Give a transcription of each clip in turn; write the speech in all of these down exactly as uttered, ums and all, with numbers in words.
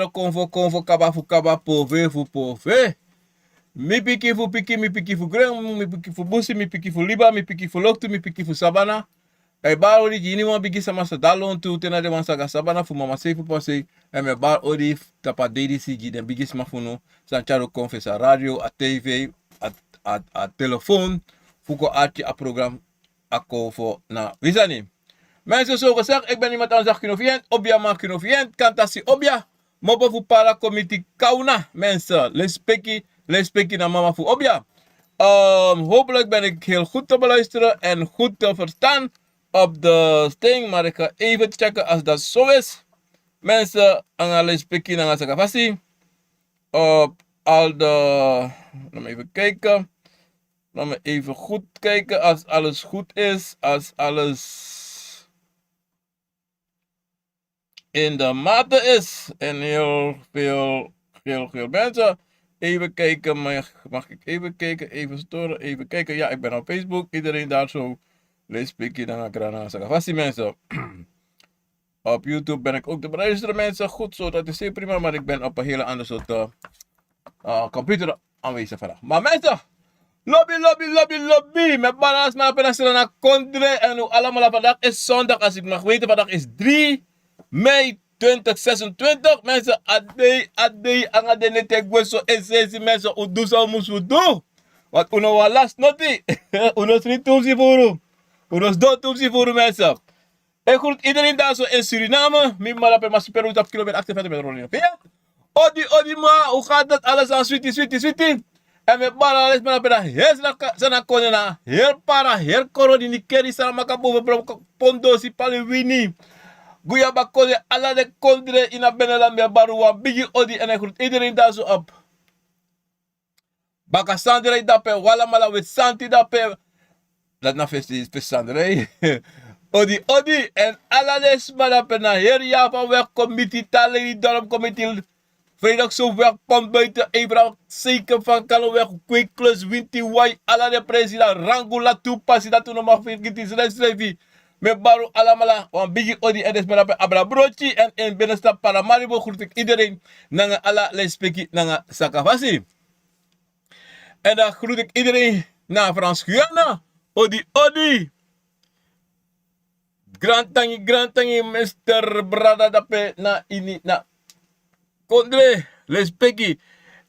Konfo, konfo, kaba fu kaba, pove fu pove. Mi piki fu piki, mi piki fu gren, mi piki fu busi, mi piki fu liba, mi piki fu loktu, mi piki fu sabana. A e bari odi gi iniwan bigi sama sa de lontu te na den wan sa go a sabana fu mama sei fu p'pa sei. A mi e bari odi tapu a dei disi gi den bigisma fu unu san tyari un kon fesi a radio, a tv, a, a, a telefon, fu kon arki a program a Konfo na wi sani. Mensen, zoals gezegd, ik ben niemand anders dan Gino Vient, Obia man Gino Vient, Kantasi Obia. Mopo fu para komiti kauna, mensen. Lespeki, lespeki na mama fu Obia. Ehm, hopelijk ben ik heel goed te beluisteren en goed te verstaan op de sting, maar ik ga even checken als dat zo is. Mensen, anga lespeki nanga sakafasi. Op al de, laat me even kijken. Laat me even goed kijken als alles goed is, als alles in de mate is. En heel veel, heel veel mensen. Even kijken, mag, mag ik even kijken, even storen, even kijken. Ja, ik ben op Facebook. Iedereen daar zo. Lees Piki nanga Grana Sakafasi, mensen. Op YouTube ben ik ook te beluisteren, mensen. Goed zo, dat is zeer prima, maar ik ben op een hele andere soort eh, eh, computer aanwezig vandaag. Maar mensen, lobby, lobby, lobby, lobby. Met balans maar op een na kondre. En hoe allemaal vandaag is zondag, als ik mag weten, vandaag is drie mei twintig zesentwintig. Mensen, a dei, a dei, anga de nete gwe so essentie, mensen, un du san un mus fu du. Want un no wan last noti. Un no sri tumsi furu. Un no sdo tumsi furu, mensen. Ik groet iedereen daar zo in Suriname. Mi mama dape Masi Peru, tapu kilometer achtenveertig met Ronnie Via. Odi, odi ma, hoe gaat het? Alles aan sweetie, sweetie, sweetie. En mi bara les mana pena. Yes, na ka-, sana kone na. Her para, her koro di ni keri sana maka boven bro-, pondosi pali wini. Guyaba kone ala de kondre ini a binnenland, mi bari wan bigi odi en ik groet iedereen daar zo op. Baka Sandrey dape, wi alamala Wit Santi dape. Dati na fesi, fesi Sandrey. Odi, odi. En ala den sma dape na heri ya van weg komiti, Taleri dorp komiti. Vrijdag zo weg, pom buiten, Abraham zeker van Kaloweg, Kweeklus, Winti, Wai, ala den president, Rangula, Tupasi, dati un no mag vergeten, schrijf, schrijf. Mi bari un alamala wan bigi odi en den sma dape abra brochi en in binnenstad Paramaribo groet ik iedereen nanga ala lespeki nanga sakafasi. En dan groet ik iedereen na Frans Guyana. Odi, odi. Grantangi, grantangi, mister Brada dape na ini na kondre, lespeki.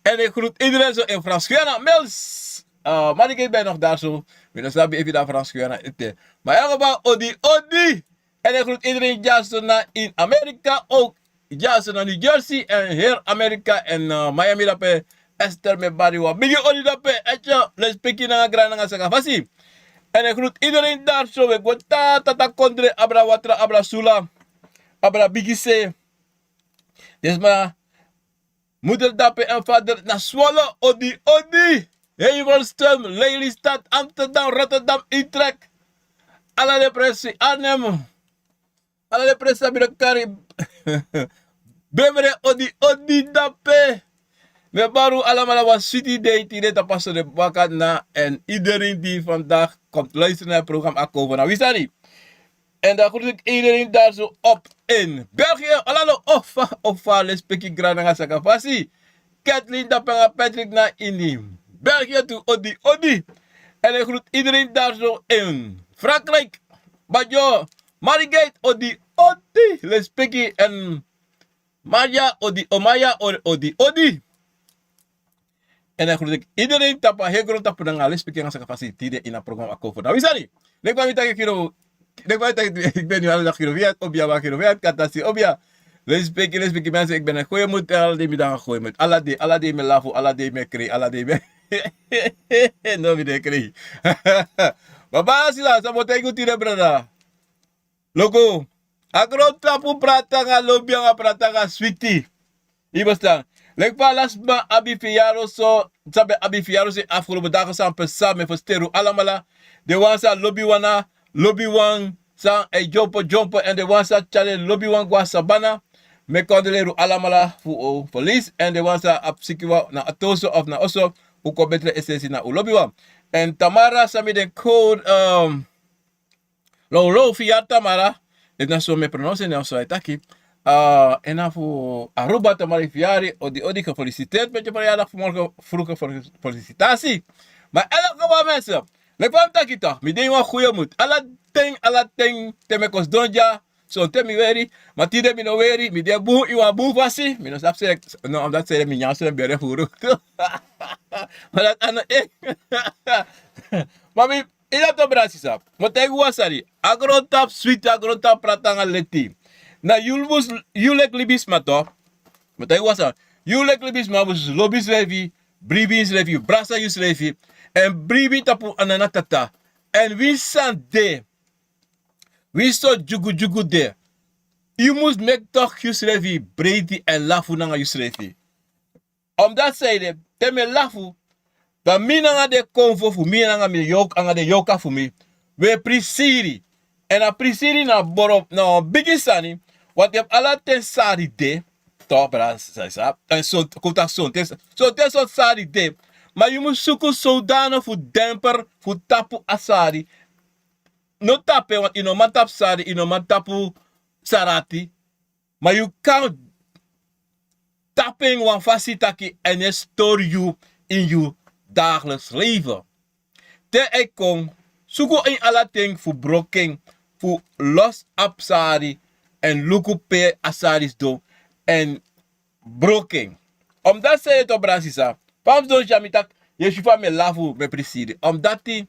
En ik groet iedereen zo in Frans Guyana. Mels, uh, maar ik ben nog daar zo. Mi no sabi efi na Frans Guyana ete. Maar in elk geval, odi, odi. En ik groet iedereen die zo na in Amerika ook. Jason na New Jersey en heel Amerika en eh, Miami dape. Esther, mi bari wan bigi odi dape. Etje, lespeki nanga Grana nanga Sakafasi. En ik groet iedereen daar zo. Ik wil ta, ta, ta kondre, abra watra, abra sula, abra bigi se. Desma, moeder dape en vader na Zwolle, odi, odi. Hevelstum, Lelystad, Amsterdam, Rotterdam, Utrecht. Ala den presi, Arnhem. Ala den presi sabi den kari. Bemre, odi, odi dape. Mi bari un alamala wan switi dei tide tapu a sonde baka na en iedereen die vandaag komt luisteren naar het programma Akovo na Wisari. En dan groet ik iedereen daar zo op in België. Alalo, ofa, ofa, lespeki Grana nanga Sakafasi. Kathleen dape nanga Patrick na ini België tu, odi, odi. En ik groet iedereen daar zo in Frankrijk. Bajo, Marigate, odi, odi, lespeki en Maria, odi, Omaya, odi, odi, odi. En dan groet ik iedereen tapu a heri grontapu nanga lespeki nanga Sakafasi tide ini a program Akovo na Wisari. Leki fa mi taki Gino, leki fa mi taki, ik ben nu alle dag Gino Via, Obia, maar Gino Via, Kantasi Obia. Lespeki, lespeki mensen, ik ben in goede moed en ala dei mi dan goede moed. Ala dei, ala dei mi lafu, ala dei mi krei, ala dei mi. No mi de krei. Baba Sila, san mi o taigi un tide, brada. Luku, a grontapu prati nanga lobi nanga prati nanga switi. Yu e ferstan? Leki fa ala sma abi fiyaro so, san ben abi fiyaro so afgelopen dagen san psa, mi e ferster un alamala. Den wan san lobi wan na, lobi wan san e dyompo dyompo, en den wan san tyari lobi wan go na sabana. Mi e kondoleri un alamala fu un verlies, en den wan san abi sikiwan na ati oso of na oso, un kon betre essentie na un lobi wan. En Tamara, san mi denki, ehm, Lowlow, fiyari Tamara. Efu na so mi e prononse, na so a e taki. Ah, en na fu Aruba tamari fiari, odi odi gefeliciteerd met je verjaardag vanmorgen vroege fel- felicitatie. Maar elke moment ze, lek fa mi taki toch, mi de wan goede moed. Ala ten, ala ten, te mi kon sidon dya, sonten mi weri, ma tide mi no weri, mi de bun, i wan bun fasi, mi no sabi se, no, omdat se mi nyan so bere furu. Maar dat ano, eh. Maar mi, Ina to brasisa. Mo taigi wan sani. A grontapu switi, a grontapu prati nanga leti. Na yu mus, yu leki libisma to. Mo taigi wan sani. Yu leki libisma mus lobi yusrefi, bribi yusrefi, brasa yusrefi. Èn bribi tapu Anana Tata. Èn winsi sani de, winsi sortu dyugudyugu de, yu mus meki toki yusrefi breiti èn lafu nanga yusrefi. Omdat sanede, te mi e lafu, dan mi nanga den konfo fu mi, nanga mi yoka, nanga den yoka fu mi, wi e prisiri. Èn a prisiri na boro, na wan bigi sani, want yu abi ala ten sari de, to, brada, san yu sabi, èn sonten, kon taki sonten, sonten sortu sari de, ma yu mus suku sowdano fu demper fu tapu a sari. No tapu en, want yu no man tapu sari, yu no man tapu sarati, ma yu kan tapu en wan fasi taki a no e stori yu ini yu dagelijks leven. Te a e kon, suku ini ala ten fu broko en, fu losi a sari, èn luku pe a sari sidon, èn broko en. Omdat sanede to, brada, sisa, fa mi sidon dya mi taki, yu e si fa mi e lafu, mi e prisiri. Omdati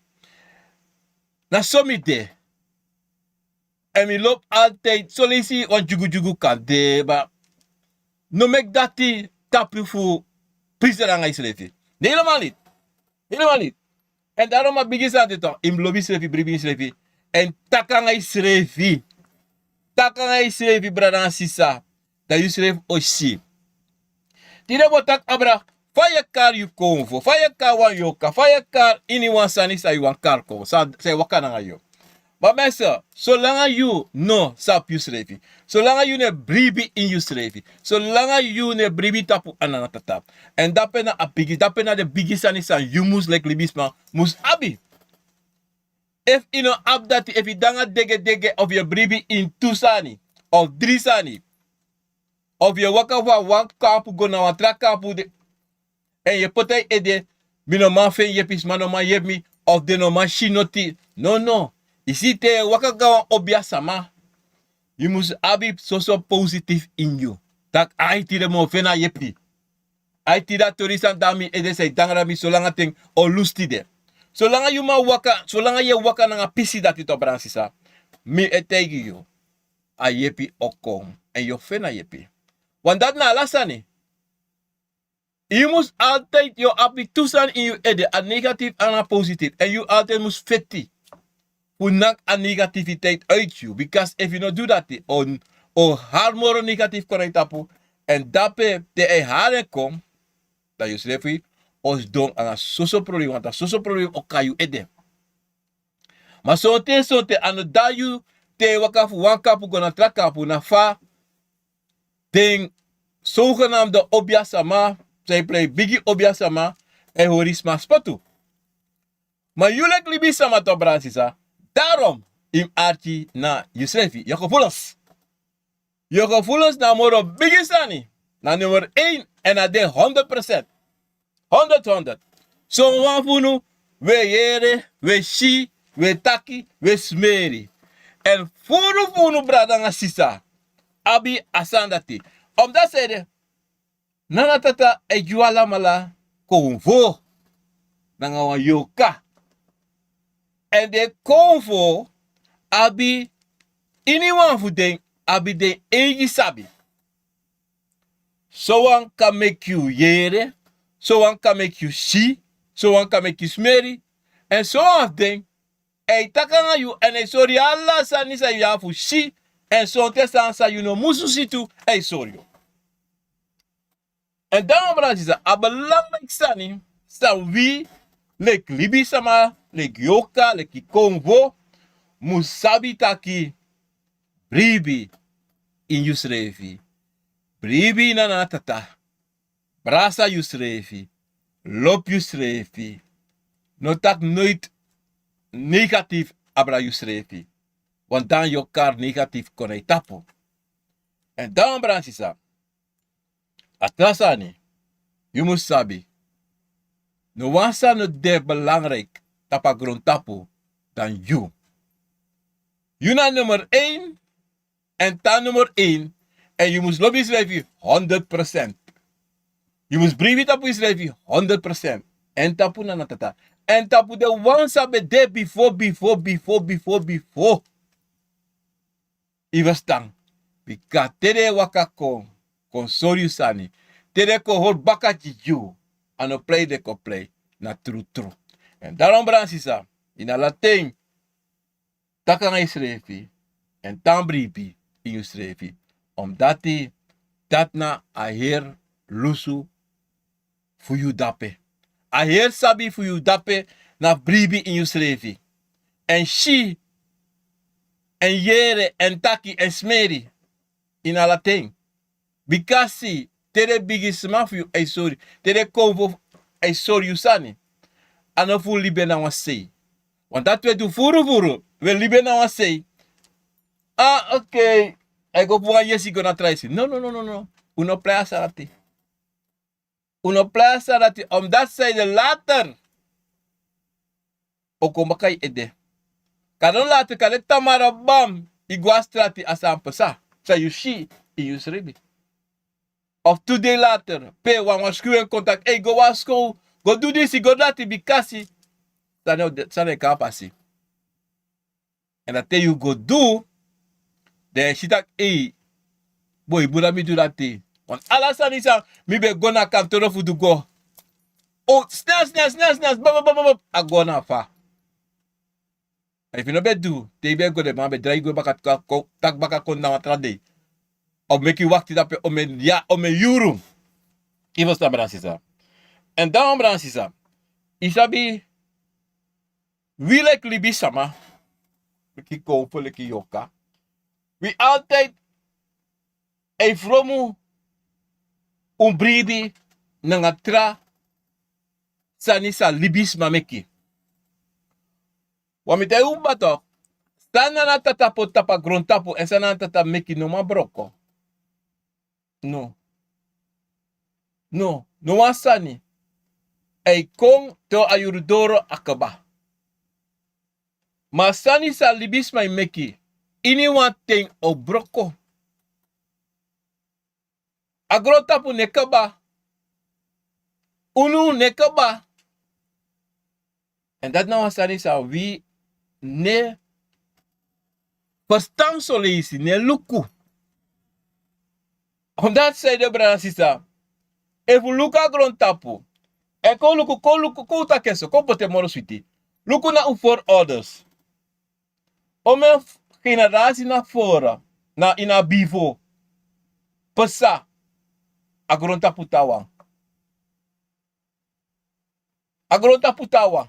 na so mi de. Èn mi lobi altijdi, son leisi wan dyugudyugu kan de, ma no meki dati tapu yu fu prisiri nanga yusrefi. Ne, helemaal niet. Helemaal niet. Èn daarom a bigi sani de toch, yu mus lobi yusrefi, bribi yusrefi. Èn taki nanga yusrefi. Taki nanga yusrefi, brada nanga sisa. Dan yusrefi o si. Tide mi o taki abra, fa yu e kari yu konfo, fa yu e kari wan yoka, fa yu e kari iniwan sani san yu wani kari kon, san, san e waka nanga yu. Ma mensen, solanga yu no sabi yusrefi, solanga yu no e bribi ini yusrefi, solanga yu no e bribi tapu Anana Tata, èn dape na a bigi, dape na den bigi sani san yu mus leki libisma mus abi. Efu yu no abi dati, efu yu de nanga degedege, of yu e bribi ini tu sani, of dri sani, of yu e waka fu a wan kampu go na wan tra kampu de, èn yu e poti yu ede, mi no man feni yepi, sma no man yepi mi, of den no man si noti. No, no. Yu si, te yu e waka go na wan obiasama, yu mus abi soso positief ini yu. Taki ai, tide mi o feni a yepi. Ai, tide a tori san de na mi ede, san e de nanga mi solanga ten, o lusu tide. Solanga yu man waka, solanga yu e waka nanga pisi dati, to, brada, sisa, mi e taigi yu, a yepi o kon, èn yu o feni a yepi. Want dati na ala sani. Yu mus altijd, yu o abi tu sani ini yu ede, a negatief nanga positief. Èn yu altijd mus feti fu naki a negativiteit uit yu. Because efu yu no du dati, o, o hari moro negatief kon na yu tapu. Èn dape, te a e hari en kon, dan yusrefi o sidon nanga soso problem, want a soso problem o kon na yu ede. Ma sonten, sonten a no de na yu, te yu e waka fu wan kampu go na tra kampu, na fa den zogenaamde obiasama, san e prei bigi obiasama, e hori sma spotu. Ma yu leki libisma, to, brada, sisa, daarom yu mus arki na yusrefi, yu gevoelens. Yu gevoelens na moro bigi sani. Na nummer één, èn a de honderd procent. Honderd, honderd. Son wan fu unu, wi e yere, wi e si, wi e taki, wi e smeri. Èn furu fu unu, brada nanga sisa, abi a sani dati. Omdat sanede, Anana Tata e gi wi alamala konfo nanga wan yoka. Èn den konfo abi, iniwan fu den abi den eigi sabi. Sowan kan meki yu yere, sowan kan meki yu si, sowan kan meki yu smeri. Èn sowan fu den, a e taki nanga yu èn a e sori yu ala sani san yu abi fu si, èn sonten sani san yu no musu si tu, a e sori yu. Èn dan, brada, sisa, a belangrijk sani san wi leki libisma, leki yoka, leki konfo, mus sabi taki, bribi ini yusrefi, bribi ini Anana Tata, brasa yusrefi, lobi yusrefi, no taki noiti negatief abra yusrefi. Want dan yu o kari negatief kon na yu tapu. En dan, brada nanga sisa, a tra sani yu mus sabi: no wan sani no de belangrijk tapu a grontapu dan yu. Yu na nummer één, en tan nummer één, en yu mus lobi yusrefi honderd procent. Yu mus bribi tapu yusrefi honderd procent. En tapu Nana Tata, en tapu den wan san ben de bifo, bifo, bifo, bifo, bifo. Yu ferstan? Bika te den e waka kon, kon sori yu sani, te den kon hori baka gi yu, a no prei den kon prei, na trutru. En daarom, brada nanga sisa, ini ala ten, taki nanga yusrefi, en tan bribi ini yusrefi. Omdati dati na a heri lusu fu yu dape. A heri sabi fu yu dape na bribi ini yusrefi, en si, en yere, en taki, en smeri ini ala ten. Bikasi te den bigisma fu yu e sori, te den konfo e sori yu sani, a no fu libi na wan sei. Want dati wi e du furu furu, wi e libi na wan sei. Ah, oké. A e go fu wan yesi go na tra yesi. No, no, no, no, no. Un no prei a sani dati. Un no prei a sani dati, omdati san ede later o kon baka yu ede. Kande later, kande tamara bam, yu go a strati, a sani pasa. San yu si ini yusrefi. Of tu dei later, pe wan, wan skriwen kon taki: ei, go waskow, go du disi, go du dati, bikasi sani o de, sani e kon a pasi. En dan te yu go du, dan yu e si taki: ei, boi, bun dati mi du dati. Want ala sani san mi ben go na kantoro fu du go, o, snel, snel, snel, snel, bab, bab, bab, bab, a go na fa. Efu yu no ben du, te yu ben go, den man ben drai yu gwe baka, kon, kon, taki baka kon na wan tra dei. Of meki yu wakti dape omeni ya, omeni yuru. Yu ferstan, brada nanga sisa? En dan, brada nanga sisa, yu sabi, wi leki libisma, leki konfo, leki yorka, wi altijd e fromu un bribi nanga tra sani san libisma meki. Wan mi taigi un kaba tok, san Nana Tata poti tapu a grontapu, en san Nana Tata meki, no man broko. No. No, no wan sani e kon te a yuru doro a kaba. Ma sani san libisma e meki, ini wan ten o broko. A grontapu no e kaba. Unu no e kaba. En dati na wan sani san wi no e ferstan, soleisi no e luku. Omdati san ede, brada nanga sisa, efu un luku a grontapu, en kon luku, kon luku, kon un taki en so, kon poti en moro switi. Luku na un voorouders. Omeni generasi na voro, na ini a bifo, pasa, a grontapu trawan. A grontapu trawan.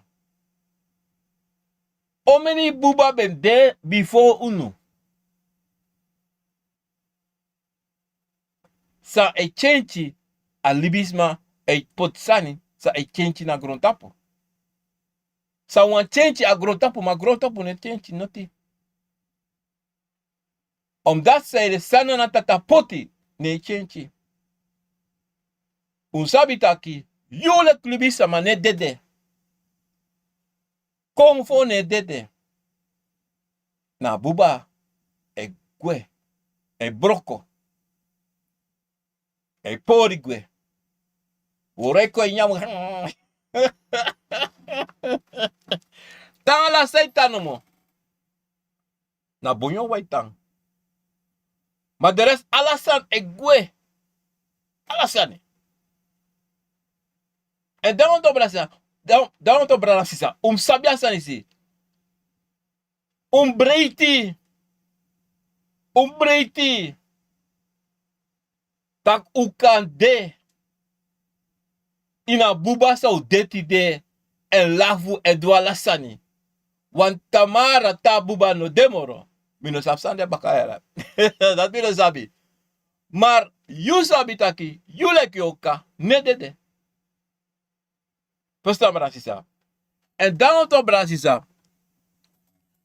Omeni buba ben de bifo unu san e kenki a libisma, e poti sani san e kenki na grontapu. San wani kenki a grontapu, ma grontapu no e kenki noti. Omdati san ede, san Nana Tata poti no e kenki. Un sabi taki yu leki libisma no e dede. Konfo no e dede. Na buba e gwe, e broko, e pori gwe. Woro e kon e nyan. Tan, ala san e tan nomo. Na bonyo wan e tan. Ma de rest ala sani e gwe. Ala sani. En dan wan tu, brada nanga sisa, dan, dan wan tu, brada nanga sisa, un mus sabi a sani disi. Un mus breiti. Un mus breiti. Taki un kan de ini a buba san un de tide, èn lafu, èn du ala sani. Wan tamara, te a buba no de moro, mi no sabi san de baka yara. Dati mi no sabi. Ma yu sabi taki yu leki yorka no e dede. Ferstan, brada nanga sisa? Èn dan wan tu, brada nanga sisa,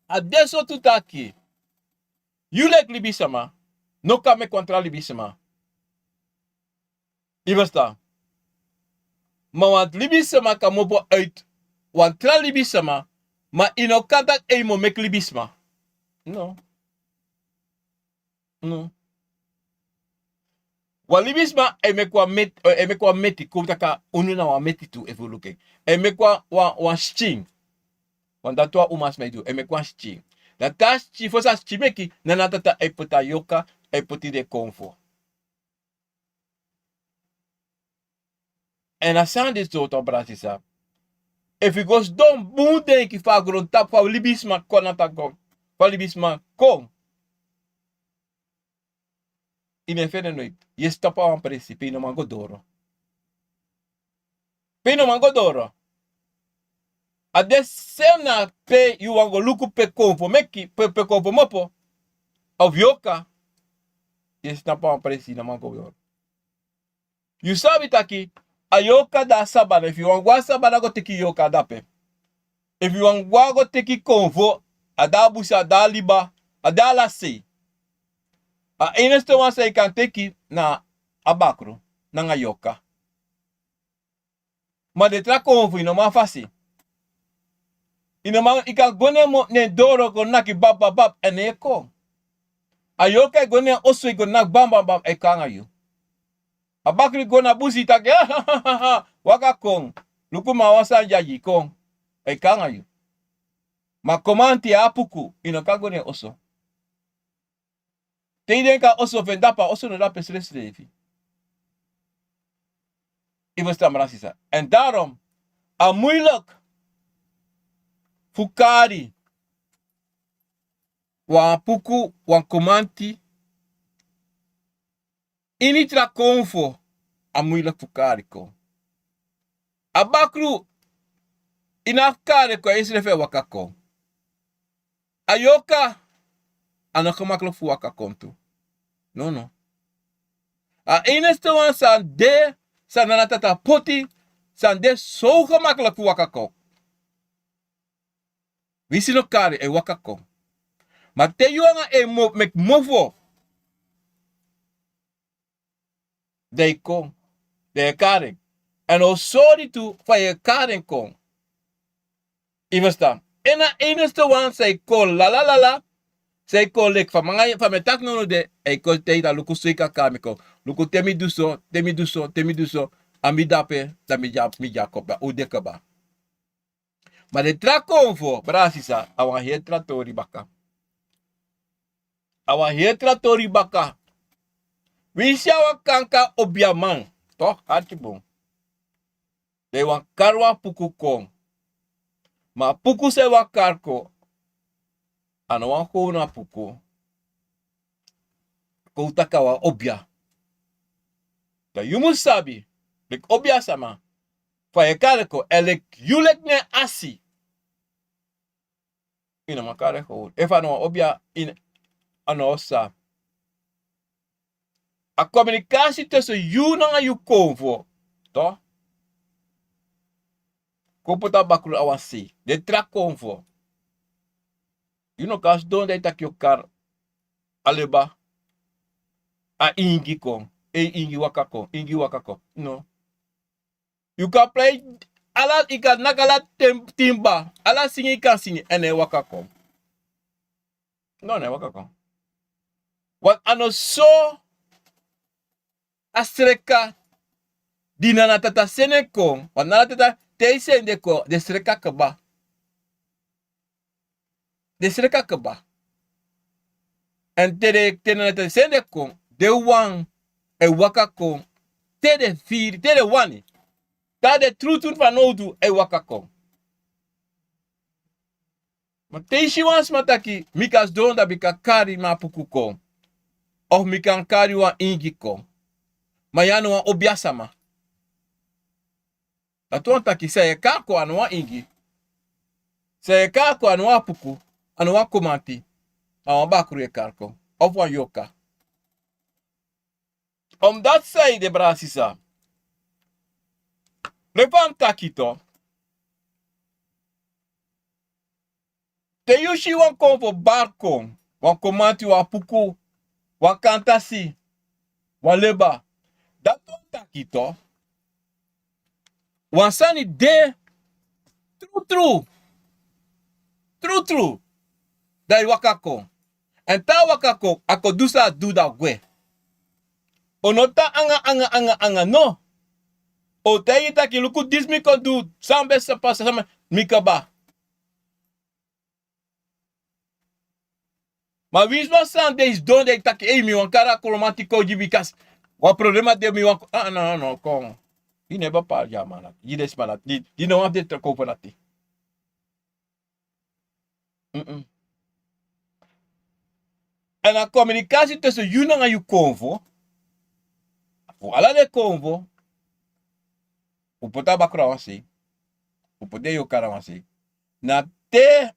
a de so tu taki yu leki libisma no kan meki wan tra libisma. Yu ferstan? Ma wan libisma kan kmopo uit wan tra libisma. Ma yu no kan taki en yu mu meki libisma. No. No. Wan libisma e meki wan meti, e meki wan meti, kon taki unu na wan meti tu efu luku en. E meki wan, wan, wan skin. Wan dati wan umasma e du, e meki wan skin. Dan te a skin, fosi a skin meki, na na tata e poti a yoka, e poti den konfo. Èn a sani disi so, brada sisa. Efu yu go sidon bun denki fa a grontapu, fa libisma kon na taki, fa libisma kon. Yu no e feni en noiti. Yu e stapu a wan presi pe yu no man go doro. Pe yu no man go doro. A de sem na pe yu wani go luku pe konfo meki, pe, pe konfo kmopo. Of yoka. Yu e stapu a wan presi, yu no man go doro. Yu sabi taki a yoka de a sabana, efu yu wani go a sabana go teki yoka dape. Efu yu wani go go teki konfo, a de a busi, a de a liba, a de ala sei. A enigste wan san yu kan teki na a bakru nanga yoka. Ma den tra konfo yu no man fasi. Yu no man, yu kan go na en mo, na en doro go naki bab, bab, bab, èn en e kon. A yoka e go na en oso, e go naki bab, bab, bab, e kon nanga yu. A bakru e go na busi, e taki, ha, ha, ha, ha, waka kon. Luku ma wan sani dya gi yu, kon. E kon nanga yu. Ma komanti, a puku, yu no kan go na en oso. Te yu denki a oso fu en dape, a oso no dape srefsrefi. Yu ferstan, brada sisa. Èn daarom, a muilek fu kari wan puku, wan komanti, ini tra konfo, a muilek fu kari kon. A bakru, yu no abi fu kari kon, yu srefi e waka kon. A yoka, a no gemakkelijk fu waka kon tu. No, no. A enigste wan san de, san Nana Tata poti, san de so gemakkelijk fu waka kon. Winsi no kari, e waka kon. Ma te yu nanga en mo, meki mofo, dan yu kon, dan yu e kari en. Èn a o sori tu fa yu e kari en kon. Yu ferstan? Èn a enigste wan san e kon lala lala, san e kon leki fa mi nanga, fa mi e taki now de, a e kon te yu dati luku so yu kan kari mi kon. Luku te mi du so, te mi du so, te mi du so, a mi dape, dan mi dya, mi dya kon, dan un de kaba. Ma den tra konfo, brada sisa, a wan heri tra tori baka. A wan heri tra tori baka. Winsi a wan kanka obiaman, toch, arki bun. Dan yu wani kari wan puku kon. Ma a puku san yu wani kari kon, a no wan kownu puku. Kon un taki a wan obia. Dan yu mu sabi, leki obia sama, fa yu e kari kon, èn leki yu leki na en asi. Yu no man kari en kownu. Efu a no wan obia, a no o sa. A kominikasi tusun yu nanga yu konfo, toch. Kon poti a bakru a wan sei. Den tra konfo. Yu no kan sidon dan yu taki yu o kari a leba. A ingi kon. Ei, ingi waka kon. Ingi waka kon. No. Yu kan plei ala, yu kan naki ala tin, timba. Ala singi yu kan singi. Èn a e waka kon. No, a no e waka kon. Want a no so a sreka di Nana Tata seni en kon. Want Nana Tata te a seni en kon, den sreka kaba. Den sreka kaba. Èn te den, te Nana Tata seni en kon, den wan e waka kon te den firi, te den wani. Te a de trutru fanowdu, a e waka kon. Ma te yu si wan sma taki, mi kan sidon dan mi kan kari mi a puku kon. Of mi kan kari wan ingi kon. Ma yu a no wan obia sama. Dati wani taki san yu e kari kon a no wan ingi. San yu e kari kon a no wan puku, a no wan komanti. A wan bakru yu e kari kon. Of wan yoka. Omdati san ede, brada sisa. Leki fa mi taki toch. Te yu si wan konfo bari kon, wan komanti, wan puku, wan kantasi, wan leba. Dati o taki to. Wan sani de trutru. Trutru. Dan yu waka kon. Èn te a waka kon, a kon du san a du, dan a gwe. O no tan anga anga anga anga no. O taigi taki luku disi mi kon du, san mi ben sa pasa, san mi kaba. Ma winsi wan sani de, i sidon de, i taki ei, mi wani kari a kolomanti kon gi mi, bikasi wan problema de, mi wani kon. A no no, kon. Yu no e bepali a man dati. Yu no wani de te kon fu dati. Èn a kominikasi tusun yu nanga yu konfo, fu ala den konfo, un poti a bakru na wan sei, un poti den yokari na wan sei. Na te,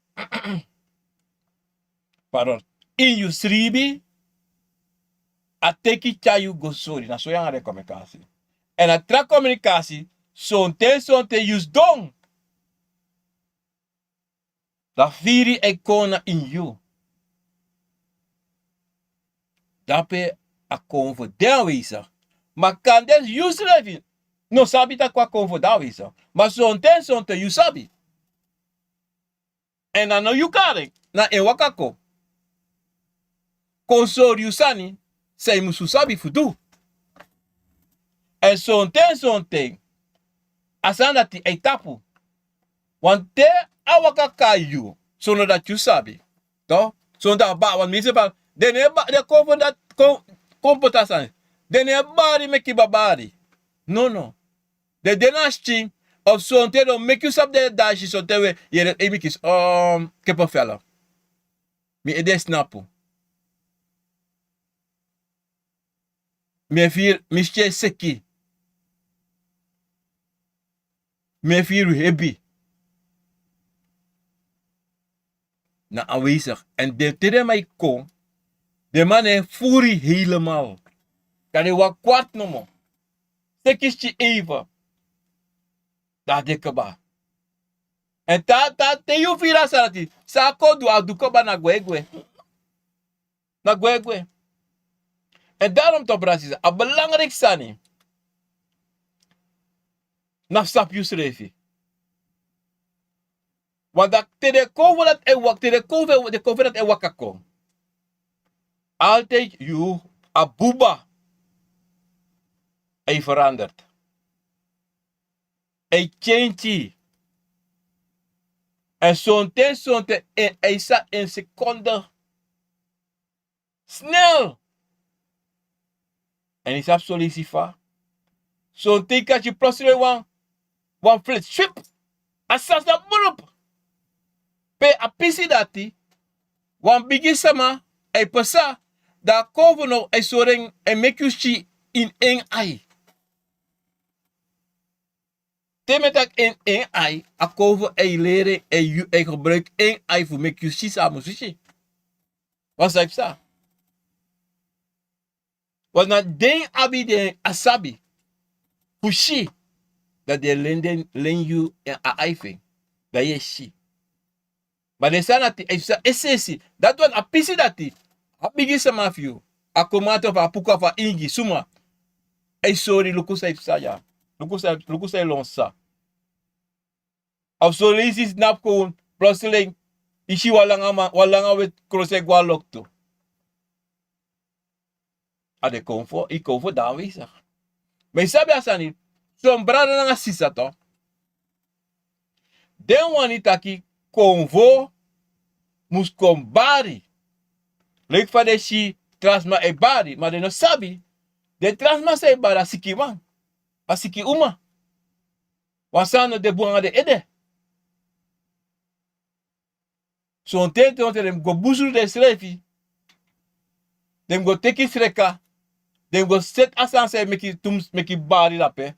pardon, ini yu sribi, a teki tyari yu go sori, na so yu nanga den kominikasi. Èn a tra kominikasi, sonten sonten yu sidon. Dan firi e kon na ini yu. Dape a konfo de anwezig. Ma kande yu srefi no sabi taki a konfo de anwezig. Ma sonten sonten yu sabi. Èn a no yu kari en, na en waka kon. Kon sori yu sani san yu musu sabi fu du. Èn sonten sonten a sani dati e tapu. Wanten a waka kai yu, sondro dati yu sabi. To, sondro a ba, wan mi se ba, den no e ba, den kon fu dati, kon, kon poti a sani. Den no e bari meki babari. Nono. Den de na skin, of sonten den o meki yu sabi den e dansi, sonten we, yere, ei mi kisi, um, kepefel. Mi ede e snapu. Mi e firi, mi skin e seki. Mi e firi hebi. Na anwezig. Èn den te den man e kon, den man no e furu helemaal. Kande wan kwart nomo. Seki skin even. Dan a de kaba. Èn te, te, te yu firi a sani dati, san a kon du, a du kaba, na gwe gwe. Na gwe gwe. Èn daarom toch, brada, sisa, a belangrijk sani na fu sabi yusrefi. Want dati te den konfo dati e wak, te den konfo, den konfo dati e waka kon, altijd yu, a buba e veranderd. E change. Èn sonten, sonten, en, e sa en seconde. Snel. Èn i sabi son leisi fa. Sonten i kan si plotseling wan, wan flits, swip. A sani sa burup. Pe a pisi dati, wan bigi sama e pasa, dan a konfo now e sori en, e meki yu si ini en ai. Te mi e taki en, en ai, a konfo e leri en, e yu, e gebruik en ai fu meki yu si san a musu si. Wan san e psa. Wan na den abi den a sabi fu si, dan den e len den, len yu en a ai fu en, dan yu e si. Ma den sani dati e psa es'esi. Dati wani a pisi dati, a bigi sama fu yu, a komante fu a puku fu a ingi suma, e sori luku san e psa ya. Luku san, luku san e lon sa. A fu son leisi i snapu kon, plotseling i si wan langa man, wan langa weti krosi e go na loktu. A de konfo, i konfo de anwezig. Ma i sabi a sani, son brada nanga sisa toch, den wani taki konfo mus kon bari. Leki fa den si tra sma e bari, ma den no sabi, den tra sma san e bari a sikiman, a siki uma. Wan sani no de bun nanga den ede. Sonten, sonten den mus go busru densrefi. Den mus go teki sreka. Den mus go seti a sani san e meki tu mus meki bari dape.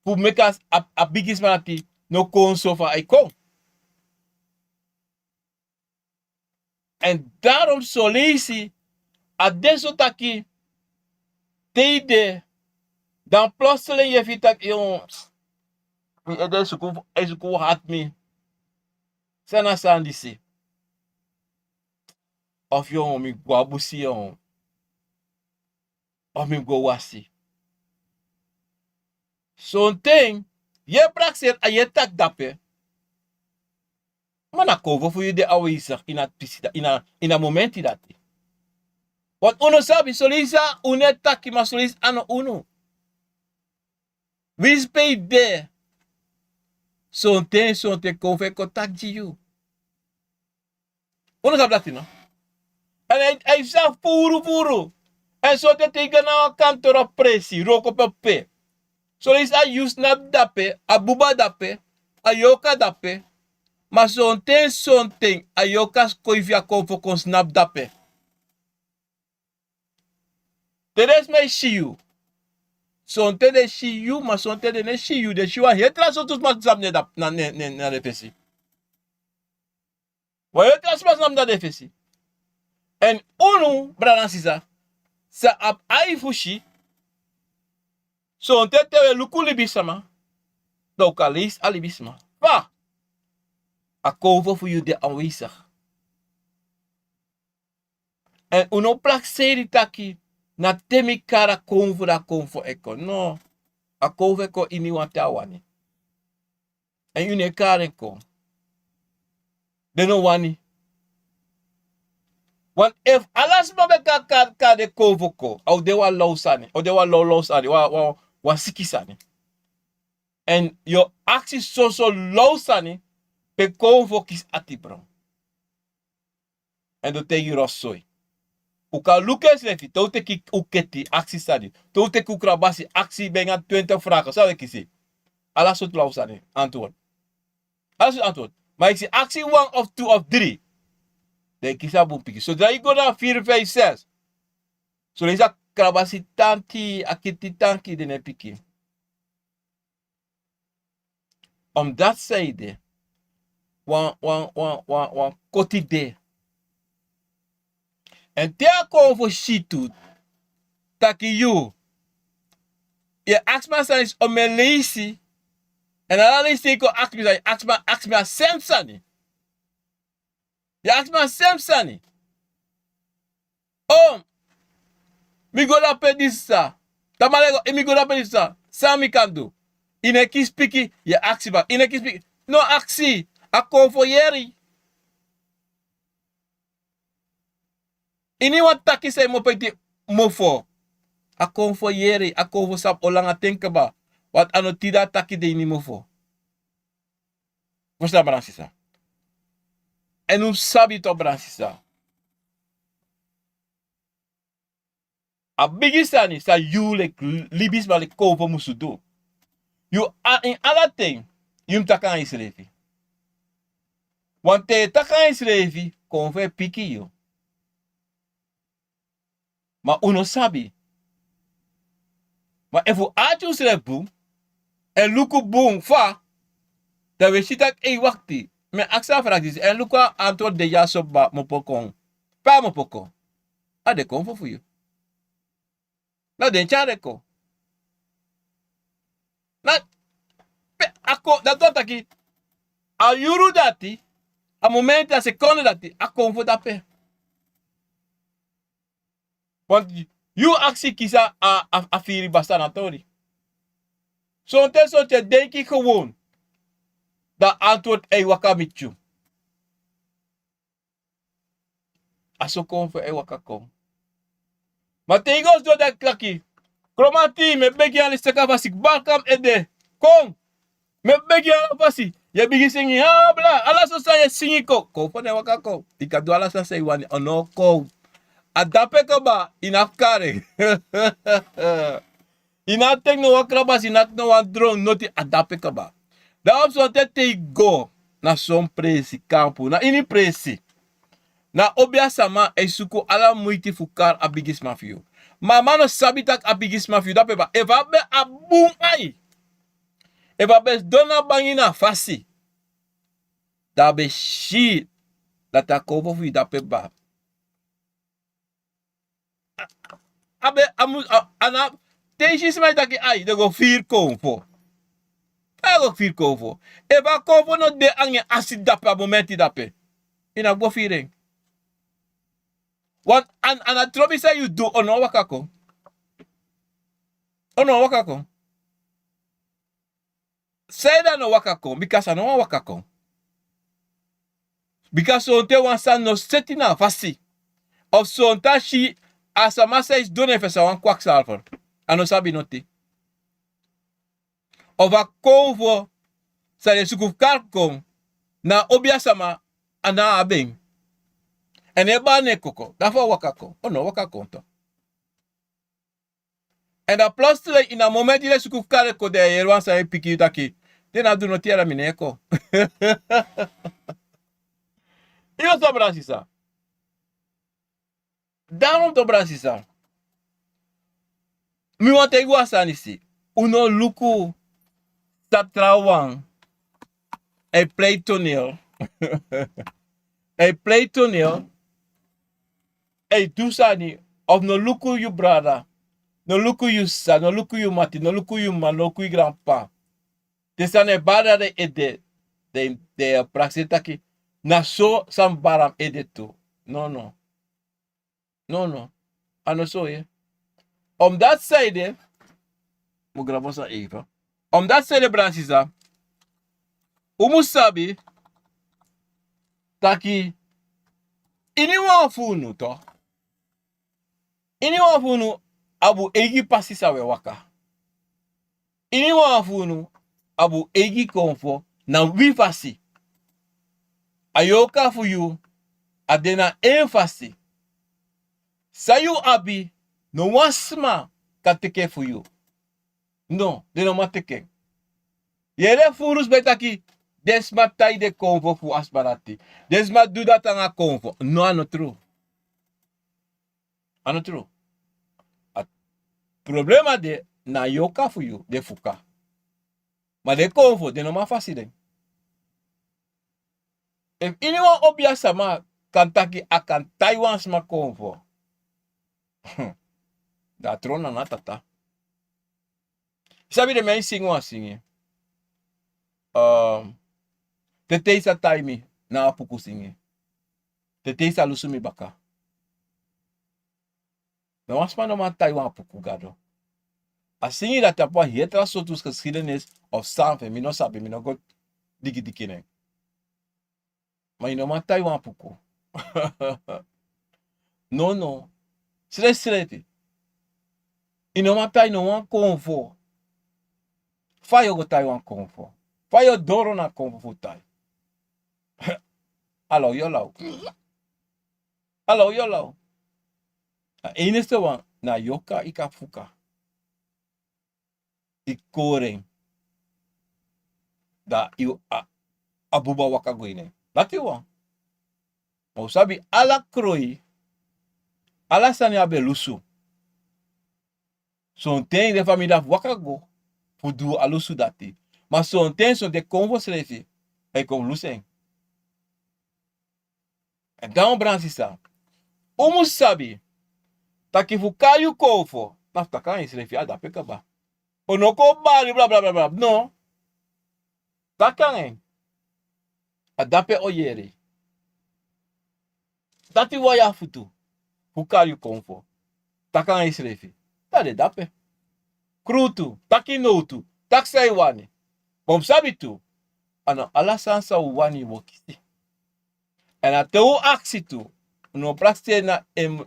Fu meki a, a, a bigisma dati no kon so fa a e kon. Èn daarom son leisi a de so taki, te i de, dan plotseling yu e firi taki, yu, mi ede e suku, e suku hati mi. San na a sani disi? Of yu, mi go na busi, yu, Of mi mus go wasi. Sonten yu e prakseri, a yu e taki dape. Ma na konfo fu yu de anwezig ini a pisi dati, ini a momenti dati. Want unu sabi, soleisi unu e taki, ma soleisi a no unu. Winsi pe yu de, sonten sonten konfo e kon taki gi yu. Unu sabi dati no? Èn a e psa furu furu. Èn sonten te yu go na wan kantoro presi, wroko pe pe. Soleisi a yu snapu dape, a buba dape, a yorka dape. Ma sonten sonten a yorka kon fu a konfo kon snapu dape. Te den sma e si yu. Sonten den si yu, ma sonten den no e si yu, den si wan heri tra sortu sma snapu na den fesi. Wan heri tra sma snapu na den fesi. Èn unu, brada nanga sisa, san abi ai fu si, sonten te un e luku libisma, dan un kan leisi a libisma. Fa? A konfo fu yu de anwezig. Èn un no prakseri taki, na te mi kari a konfo, dan a konfo e kon. No. A konfo e kon ini wanten a wani. Èn yu no e kari en kon. Den no wani. Want efu ala sma ben kan kari den konfo kon, a o de wan law sani, a o de wan lawlaw sani, wan, wan, wan siki sani. Èn yu o aksi soso law sani, pe konfo kisi ati bron. Èn den o taigi yu rosoi. Un kan luku ensrefi, te un teki un keti aksi sani, te un teki un krabasi aksi, ben nanga twenti fraga, san un e kisi? Ala sortu law sani, antwoord. Ala sortu antwoord. Ma yu si aksi wan of tu of dri, den e kisi a bun pikin. Sodra yu go na firi, feifi, ses, soleisi a krabasi tanki, a keti tanki, den no e piki. Omdati san ede, wan, wan, wan, wan, wan koti de. Èn te a konfo si tu taki yu, yu e aksi mi a sani disi omeni leisi, èn ala leisi te yu kon aksi mi sani, yu aksi mi, aksi mi a sem sani. Yu aksi mi a sem sani. O, mi go dape disi sa. Tamalego, efu mi go dape disi sa, san mi kan du? Yu no e kisi piki, yu e aksi baka. Yu no e kisi piki. No aksi, a konfo yere. Ini wan taki san yu mu opo ete mofo, a konfo yere, a konfo sabi o langa ten kaba. Want a no tide a taki de ini mofo. Fu san, brada nanga sisa? Èn un sabi tu, brada nanga sisa. A bigi sani san yu leki libisma, leki konfo musu du. Yu a, ini ala ten, yu mus taki nanga yusrefi. Want te yu e taki nanga yusrefi, konfo e piki yu. Ma un no sabi. Ma efu un ati unsrefi bun, èn luku bun fa, dan wi e si taki, ei, wakti, mi e aksi a fragi disi, èn luku a antword de dyaso kaba, mi opo kon. Pe a mu opo kon? A de konfo fu yu. Na den tyari en kon. Na pe a kon, dati wani taki, a yuru dati, a momenti, a sekonde dati, a konfo dape. Want yu aksi kisi a, a, a firi basta na tori. Sonten, sonten denki gewoon, dan antword e waka miti yu. A so konfo e waka kon. Ma te yu go sidon dan yu taki, kromanti, mi e begi yu ala saka fasi, kba kon na mi ede. Kon. Mi e begi yu ala fasi. Yu e bigin singi, ha, bla, ala so san yu e singi kon. Konfo no e waka kon. Yu kan du ala san san yu wani, a no o kon. A dape kaba, yu no abi kari en. Yu no abi teki no wan krabasi, yu no abi no wan dron, noti, a dape kaba. Dan wan sonten te yu go na son presi, kampu, na ini presi, na obiasma e suku ala muiti fu kari a bigisma fu yu. Ma a man no sabi taki a bigisma fu yu dape kaba. Efu a ben abi bun ai, efu a ben sidon na bangi na fasi, dan a ben si dati a konfo fu yu dape kaba. A, a ben, a mu, a, a na, te yu si sma e taki, ai, den go firi konfo. Ai, go firi konfo. Efu a konfo no de anga en asi dape, a momenti dape, yu no go firi en. Want a, a na trobi san yu du, a no o waka kon. O no waka kon. Saide a no waka kon? Bika san no wan waka kon? Bika sonten wan sani no seti na a fasi. Of sonten a si a sama san e sidon na en fesi a wan kwaksalfer. A no sabi noti. Of a konfo san den suku fu kari kon na a obi a sama, a no abi en. Èn en bari na en koko, dan fu a waka kon? O no waka kon tu. Èn dan plotseling ini a momenti di den suku fu kari kon, dan yu e yere wan sani e piki yu taki, den no abi du noti, yere mi no e kon. Yu o so, brada sisa. Daarom toch, brada sisa, mi wani taigi wan sani, si un no luku san trawan e plei toneel. E plei toneel. E du sani. Of no luku yu brada, no luku yu sisa, no luku yu mati, no luku yu mama, no luku yu granpapa. Den sani e bari den ede. Den e prakseri taki na so san bari a ede tu. No, no. No, no. A no so, ye. Omdati saide, mi o grab wan sani even. Omdati saide, brada sisa, un mus sabi taki iniwan fu unu tu, iniwan fu unu abi un eigi pasi san un e waka. Iniwan fu unu abi un eigi konfo na wi fasi. A yorka fu yu, a de na en fasi. San yu abi, no wan sma kan teki en fu yu. No, den no man teki en. Yere furu sma e taki, den sma tai den konfo fu a sma dati. Den sma du dati nanga konfo. No, a no tru. A no tru. A problema de na a yorka fu yu, den fuka. Ma den konfo, den no man fasi den. Efu iniwan obi a sama kan taki a kan tai wan sma konfo, dan a tron na na tata. Yu sabi, den man e singi wan singi. Ehm, Tetei sa tai mi, na a puku singi. Tetei sa lusu mi baka. Na wan sma no man tai wan puku, gado. A singi dati abi wan heri tra sortu geschiedenis of san fu en, mi no sabi, mi no go digi digi na en. Ma yu no man tai wan puku. No, no. Srefsrefi. Yu no man tai no wan konfo. Fa yu o go tai wan konfo? Fa yu o doro na konfo fu tai? Ala yu o law. Ala yu o law. A enigste wan na yorka, yu kan fuka. Yu kori en. Dan yu a, a buba waka go ini en. Dati wan. Ma un sabi ala kroi, ala sani abi en lusu. Sonten den famiri abi waka go fu du a lusu dati. Ma sonten, sonten konfo srefi e kon lusu en. Èn dan, brada sisa, un mus sabi taki fu kari yu konfo, na fu taki nanga yusrefi, a dape kaba. Un no kon bari bla bla bla bla. No. Taki nanga en. A dape o yere. Dati wan ya fu du. Fu kari yu konfo, taki nanga yusrefi, dan a de dape. Krutu, taki nowtu, taki san yu wani. Ma un mus sabi tu, a no ala sani san un wani yu o kisi. Èn a te un aksi tu, un no prakseri na en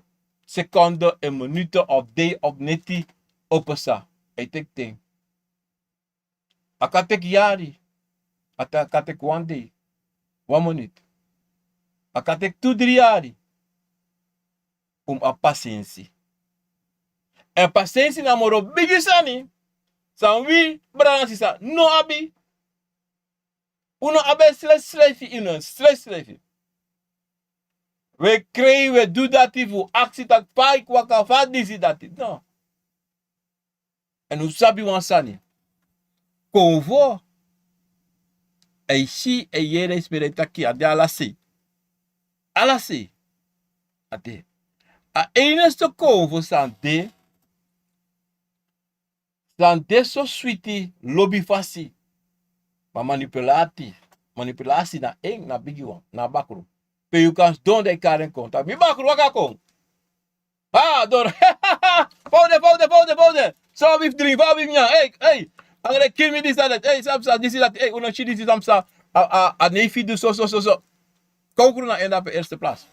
sekonde, en minute of dei of neti, o pasa. A e teki ten. A kan teki yari. A ta-, kan teki wan dei, wan minute. A kan teki tu dri yari. Un mus abi pasensi. Èn pasensi na moro bigi sani san wi, brada nanga sisa, no abi. Un no abi en srefsrefi, yu no srefsrefi. Wi e krei, wi e du dati fu aksi taki fa yu waka, fa disi dati. No. Èn un sabi wan sani. Konfo, a e si, a e yere, a e smeri, a e taki, a de ala sei. Ala sei. A de. A enigste konfo san de, san de so switi, lobi fasi. Ma manipulati, manipulasi na en, na bigi wan, na bakru. Pe yu kan sidon, dan yu kari en kon. Taki mi bakru, waka kon. Ha, doro. Fa u de, fa u de, fa u de, fa u de. San wi fu dringi, fa wi fu nyan, ei, ei. Angre kiri mi disi dati, ei, san psa, disi dati, ei, un no si disi san psa. A, a, a neifi du so, so, so, so. Kowkru na en dape eerste plaats.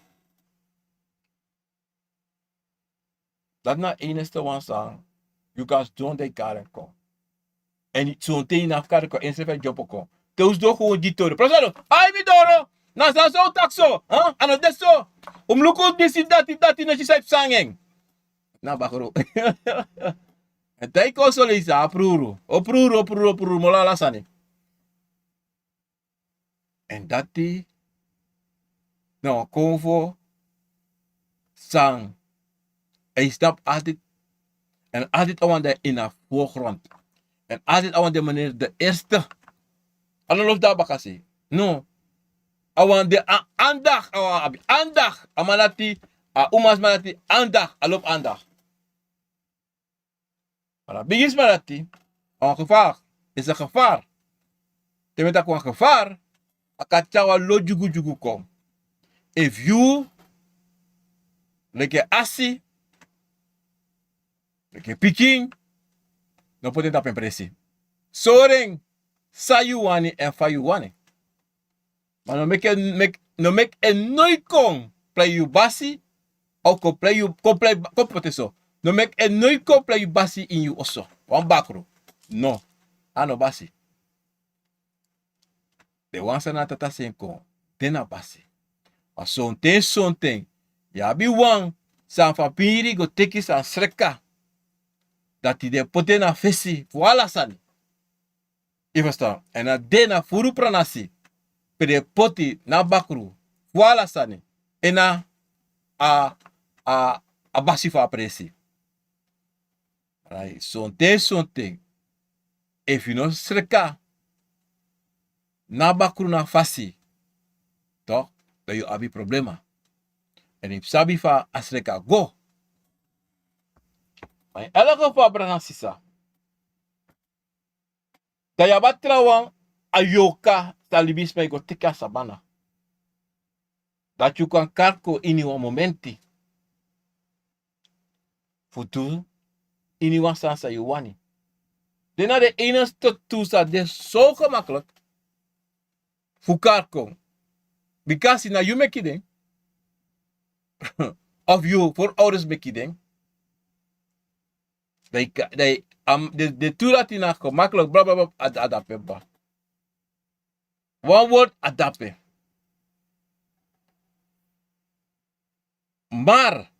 Dati na enigste wan san yu kan sidon dan yu kari en kon. Èn sonten yu no abi kari kon, ensrefi e dyompo kon. Te un sidon kon un o gi tori. Profesor, ai mi doro. Na san so un taki so. A no de so. Un mus luku disi, dati, dati, no si san e psa nanga en. Na bakru. Èn te yu kon so leisi a pruru. O pruru, o pruru, o pruru, moro ala sani. Èn dati na wan konfo san e stap altijd. Èn altijd a wan de in a voorgrond. Èn altijd a wan de meneer de eerste. A no lobi de a bakasi. No. A wan de a aandacht, a wan abi aandacht. A man dati, a umasma dati aandacht, a lobi aandacht. Ma a bigisma dati, a wan gevaar. Is een gevaar. Te mi e taki wan gevaar, a kan tyari wan lo dyugudyugu kon. Efu yu, leki asi, leki pikin, no poti en tapu en presi. Sori en san yu wani èn fa yu wani. Ma no meki en, meki, no meki en noiti kon plei yu basi, of kon plei yu, kon plei, kon poti en so. No meki en noiti kon plei yu basi ini yu oso. Wan bakru. No. A no basi. Den wan san na tata sen kon, den na basi. Ma sonten, sonten, yu abi wan san famiri go teki san sreka. Dati den poti en na fesi fu ala sani. Yu ferstan? Èn a de na furu pranasi. Pe den poti na bakru fu ala sani. Èn na a, a, a basi fu a presi. Right. Sonten, sonten, efu yu no sreka na bakru na fasi, toch, dan yu abi problema. Èn yu sabi fa a sreka go. Ma in elk geval, brada nanga sisa, dan yu abi a trawan, a yorka san libisma e go teki a sabana. Dati yu kan kari kon ini wan momenti fu du ini wan sani san yu wani. Den na den enigste tu san de so gemakkelijk fu kari kon. Bikasi na yu meki den. Of yu voorouders meki den. Dan yu ka-, dan yu, am, den, den tu dati na gemakkelijk, bla, bla, bla, a, a dape, baba. Wan word, a dape. Maar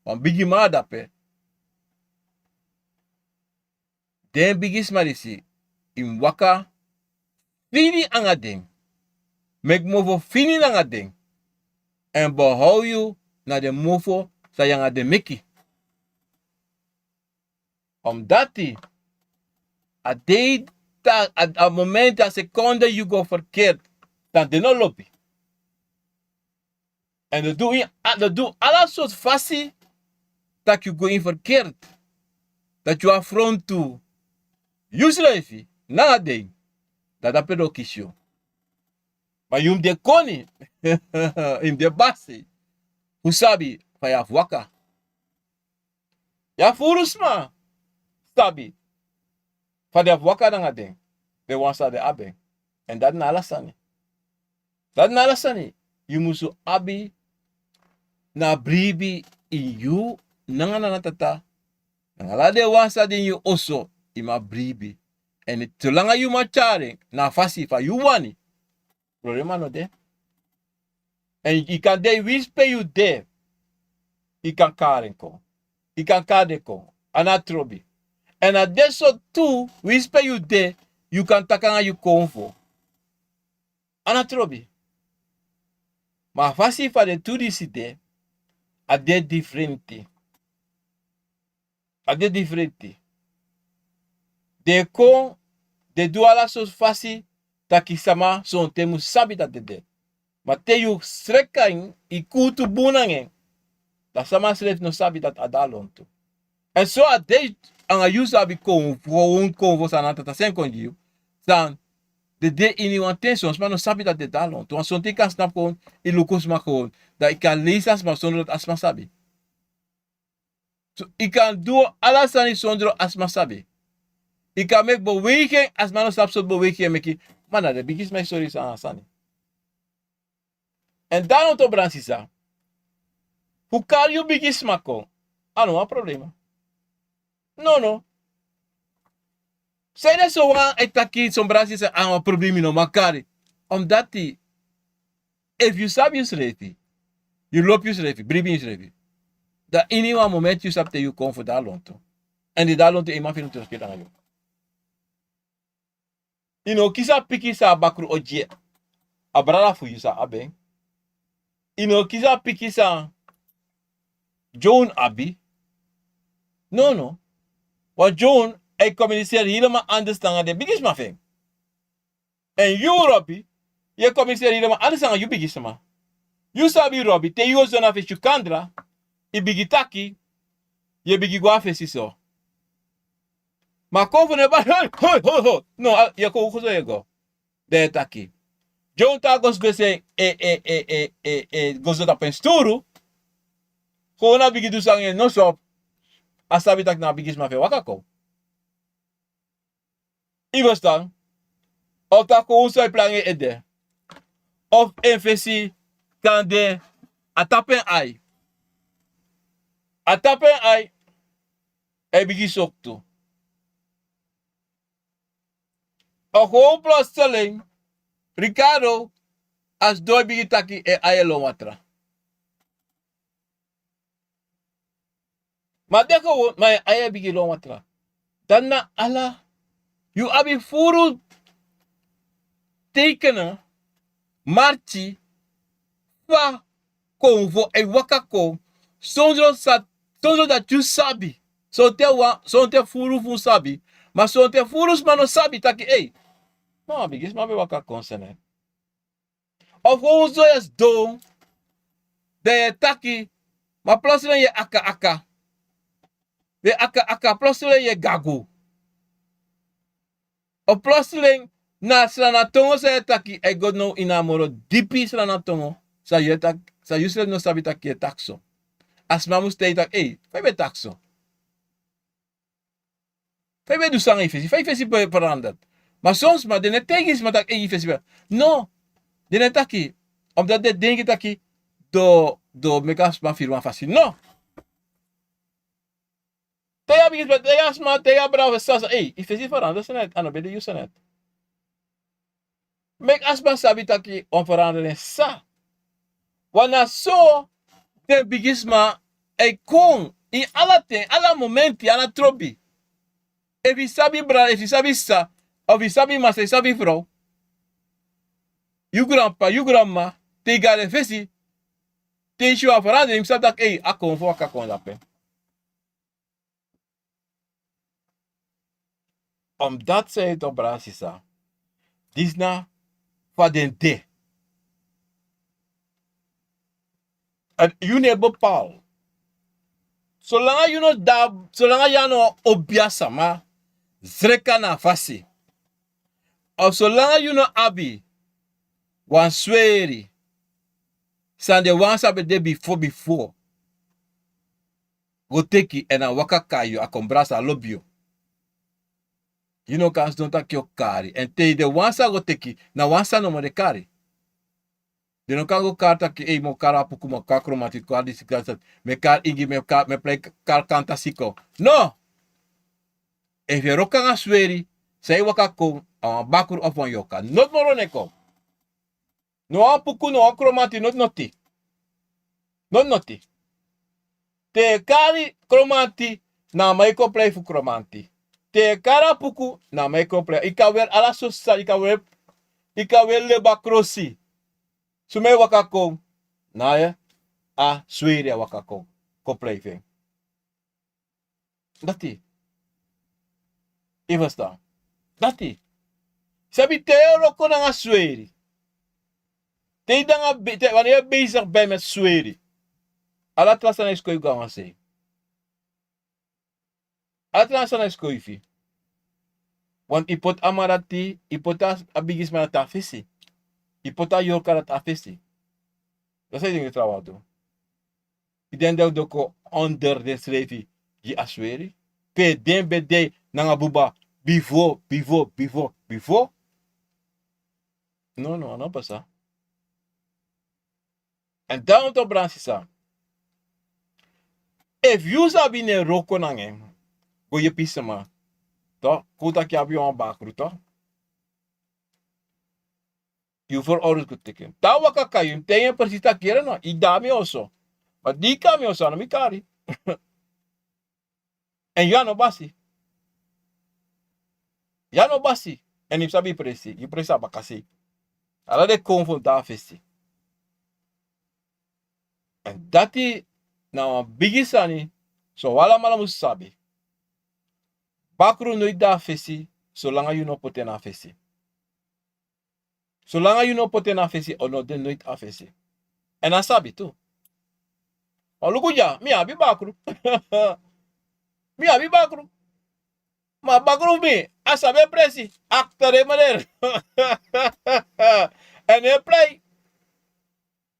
wan bigiman dape. Den bigisma disi, yu mus waka fini anga den. Meki mofo fini nanga den. Èn behoud yu na den mofo san yu anga den meki. Omdati a dei, a, a momenti, a sekonde yu go verkeerd, dan den no lobi. Èn den du, den du ala sortu fasi taki yu go in verkeerd. Dati yu afrontu yusrefi nanga den. Dan dape den o kisi yu. Ma yu mus de koni, yu mus de basi fu sabi fa yu abi fu waka. Yu a furu sma sabi fa den abi fu waka nanga den, den wan san den abi en. Èn dati na ala sani. Dati na ala sani. Yu musu abi na bribi ini yu nanga Nana Tata, nanga ala den wan san de ini yu oso. Yu mu abi bribi. Èn solanga yu man tyari en na a fasi fa yu wani, problema no de. Èn yu kan de winsi pe yu de, yu kan kari en kon. Yu kan kari den kon. A no trobi. Èn a de so tu, winsi pe yu de, yu kan taki nanga yu konfo. A no trobi. Ma a fasi fa den tu disi de, a de difrenti. A de difrenti. Den e kon, den e du ala sortu fasi taki sama sonten musu sabi dati den de. Ma te yu sreka en, yu kuutu bun nanga en, dan sama srefi no sabi dati a de na lontu. Èn so a de anga yu san abi kon, kon, kon fu san Nana Tata seni kon gi yu. San den de ini wan ten, son sma no sabi dati den de na lontu. Wan sonten yu kan snapu kon, yu luku sma kon, dan yu kan leisi a sma sondro dati a sma sabi. So yu kan du ala sani sondro a sma sabi. Yu kan meki beweging a sma no sabi sortu beweging yu e meki. Ma na den bigisma e sori yu san a sani. Èn dan no to bransisa fu kari yu bigisma kon. A no wan problema. Nono. Sanede sowan e taki son bransisa a wan problema yu no man kari. Omdati efu yu sabi yusrefi, yu lobi yusrefi, bribi yusrefi, dan ini wan momenti yu sabi te yu kon fu dan lontu. Èn di dan lontu en man fini troski dan yu. Yu no kisi a pikin san a bakru o gi a brada fu yu san abi en. Yu no kisi a pikin san John abi. Nono. Wan John e kominiseri hiri man anders nanga den bigisma fu en. Èn yu robi yu e kominiseri hiri man anders nanga yu bigisma. Yu sabi robi te yu o zona fesi yu kandra, yu bigi taki, yu e bigi go a fesi so. Ma kon fu ne bari hoi hoi hoi hoi. No, yu e kon fu so yu e go. Den e taki, John tan a go sgwesi en e e e e e go zota pen sturu. Kon na bigi du sanga en no sopu. A sabi taki na a bigisma fu en waka kon. Yu ferstan? Of ta kon un so e planga en ede. Of en fesi kan de a tapu en ai. A tapu en ai. A e bigin soktu. A kon plostelin, Ricardo, a sidon e bigin taki en ai e lon watra. Ma deke won ma en ai e bigin lon watra. Dan na ala yu abi furu teikene marti fa konvo e waka kon sondro sa sondro dati yu sabi. Sonten wan sonten furu fu un sabi. Ma sonten furu sma no sabi taki ei, ma wan bigisma ben waka kon sene. Of wan un so yu e sidon, dan yu e taki, ma plosren yu e aka aka. Yu e aka aka plosren yu e gagu. Of plosren na sranatongo san yu e taki a e go now ini a moro dipi sranatongo san yu e taki san yu srefi no sabi taki yu e taki so. A sma mus taigi taki ei fa yu ben taki so? Fa yu ben du sanga yu fesi fa yu fesi ben ferandert? Ma son sma den no e taigi sma taki ei yu fesi ben no. Den no e taki omdati den denki taki do do meki a sma firi wan fasi no. Te yu a bigin sma te yu a sma te yu a bravo sasa ei yu fesi ferandert senet a no ben de yu senet. Meki a sma sabi taki wan feranderen sa. Wan na so den bigisma e kon ini ala ten ala momenti ala trobi. Efu yu sabi brada efu yu sabi sisa, of yu sabi masa yu sabi frow, yu granp'pa yu granm'ma, te yu go na den fesi, te yu si wan feranderen yu mus sabi taki ei a kon fu waka kon dape. Omdati san yu tok brada sisa, disi na fa den de. Èn yu no e bepaal. Solanga yu no de solanga yu a no wan obi a sama, sreka na a fasi. Of solanga yu no abi wan sweri san den wan san ben de bifo bifo go teki èn a waka kai yu a kon brasa a lobi yu. Yu no kan sidon taki yu o kari èn te den wan san go teki na wan san nomo den kari. Den no kan go kari taki ei mi o kari a puku mi o kari kromati kari disi kari sati mi e kari ingi mi e plei kari kanta siko. No. Efu yu e wroko nanga sweri san yu waka kon a wan bakru of wan yorka noti moro no e kon. No wan puku no wan kromanti noti noti. Noti noti. Te yu e kari kromanti na a man yu kon plei fu kromanti. Te yu e kari a puku na a man yu kon plei yu kan weri ala sosi sani yu kan weri yu kan weri leba krosi. Suma e waka kon na a sweri a waka kon kon plei fu en. Dati. Yu ferstan? Dati. Sabi te yu e wroko nanga sweri te yu de nanga wan yu e beisigi ben meti sweri. Ala tra sani e skoifi go na wan sei. Ala tra sani e skoifi. Wantu yu poti a man dati yu poti a bigisma dati a fesi. Yu poti a yorka dati a fesi. Dati san yu denki trawan du? Yu den de o doko onder den srefi. Gi a sweri. Pe den ben de nanga buba bifo, bifo, bifo, bifo. No, no, a no pasa. Èn dan un to bransi san. Efu yu sabi ne wroko nanga en, go yepi sama. To, kon un taki abi wan bakru to. Yu foro orders go teki en. Te a waka kai yu, yu mus taigi en presi taki yere no, yu de a mi oso. Ma di yu kon a mi oso, a no mi kari. Èn yu a no basi. Yu a no basi. Èn yu mus sabi yu presi, yu presi a bakasei. Ala den kon fu mi de a fesi. Èn dati na wan bigi sani san un alamala musu sabi. Bakru noiti de a fesi, solanga yu no poti en na a fesi. Solanga yu no poti en na a fesi, a no de noiti a fesi. Èn a sabi tu. O luku dya, mi abi bakru. Mi abi bakru. Ma bakru fu mi, a sabi en presi. Aktere meneer. Èn e prei.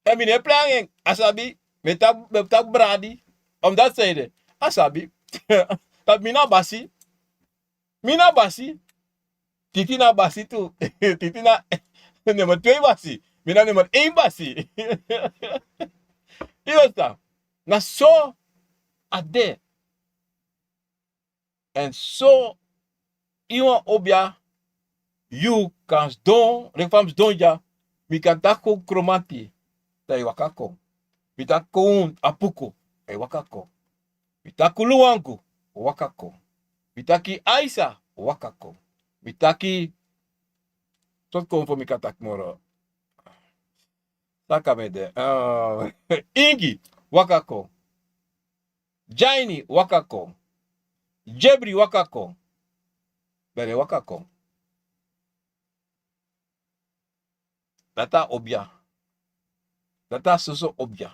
Èn mi no e prei nanga en. A sabi, mi e taki, mi e taki bradi. Omdat san ede, a sabi. Dati mi na basi. Mi na basi. Titi na basi tu. Titi na nummer twee basi. Mi na nummer één basi. Yu e ferstan? Na so a de. Èn so, ini wan obia, yu kan sidon, leki fa mi sidon dya, mi kan taki kon kromanti, dan yu waka kon. Mi taki kon apuku, dan yu waka kon. Mi taki luwangu, waka kon. Mi taki aisa, waka kon. Mi taki, sortu kon fu mi kan taki moro. San kan mi de? Ah, ingi, waka kon. Jaini, waka kon. Jebri, waka kon. Bere, waka kon. Dati a obia. Dati a soso obia.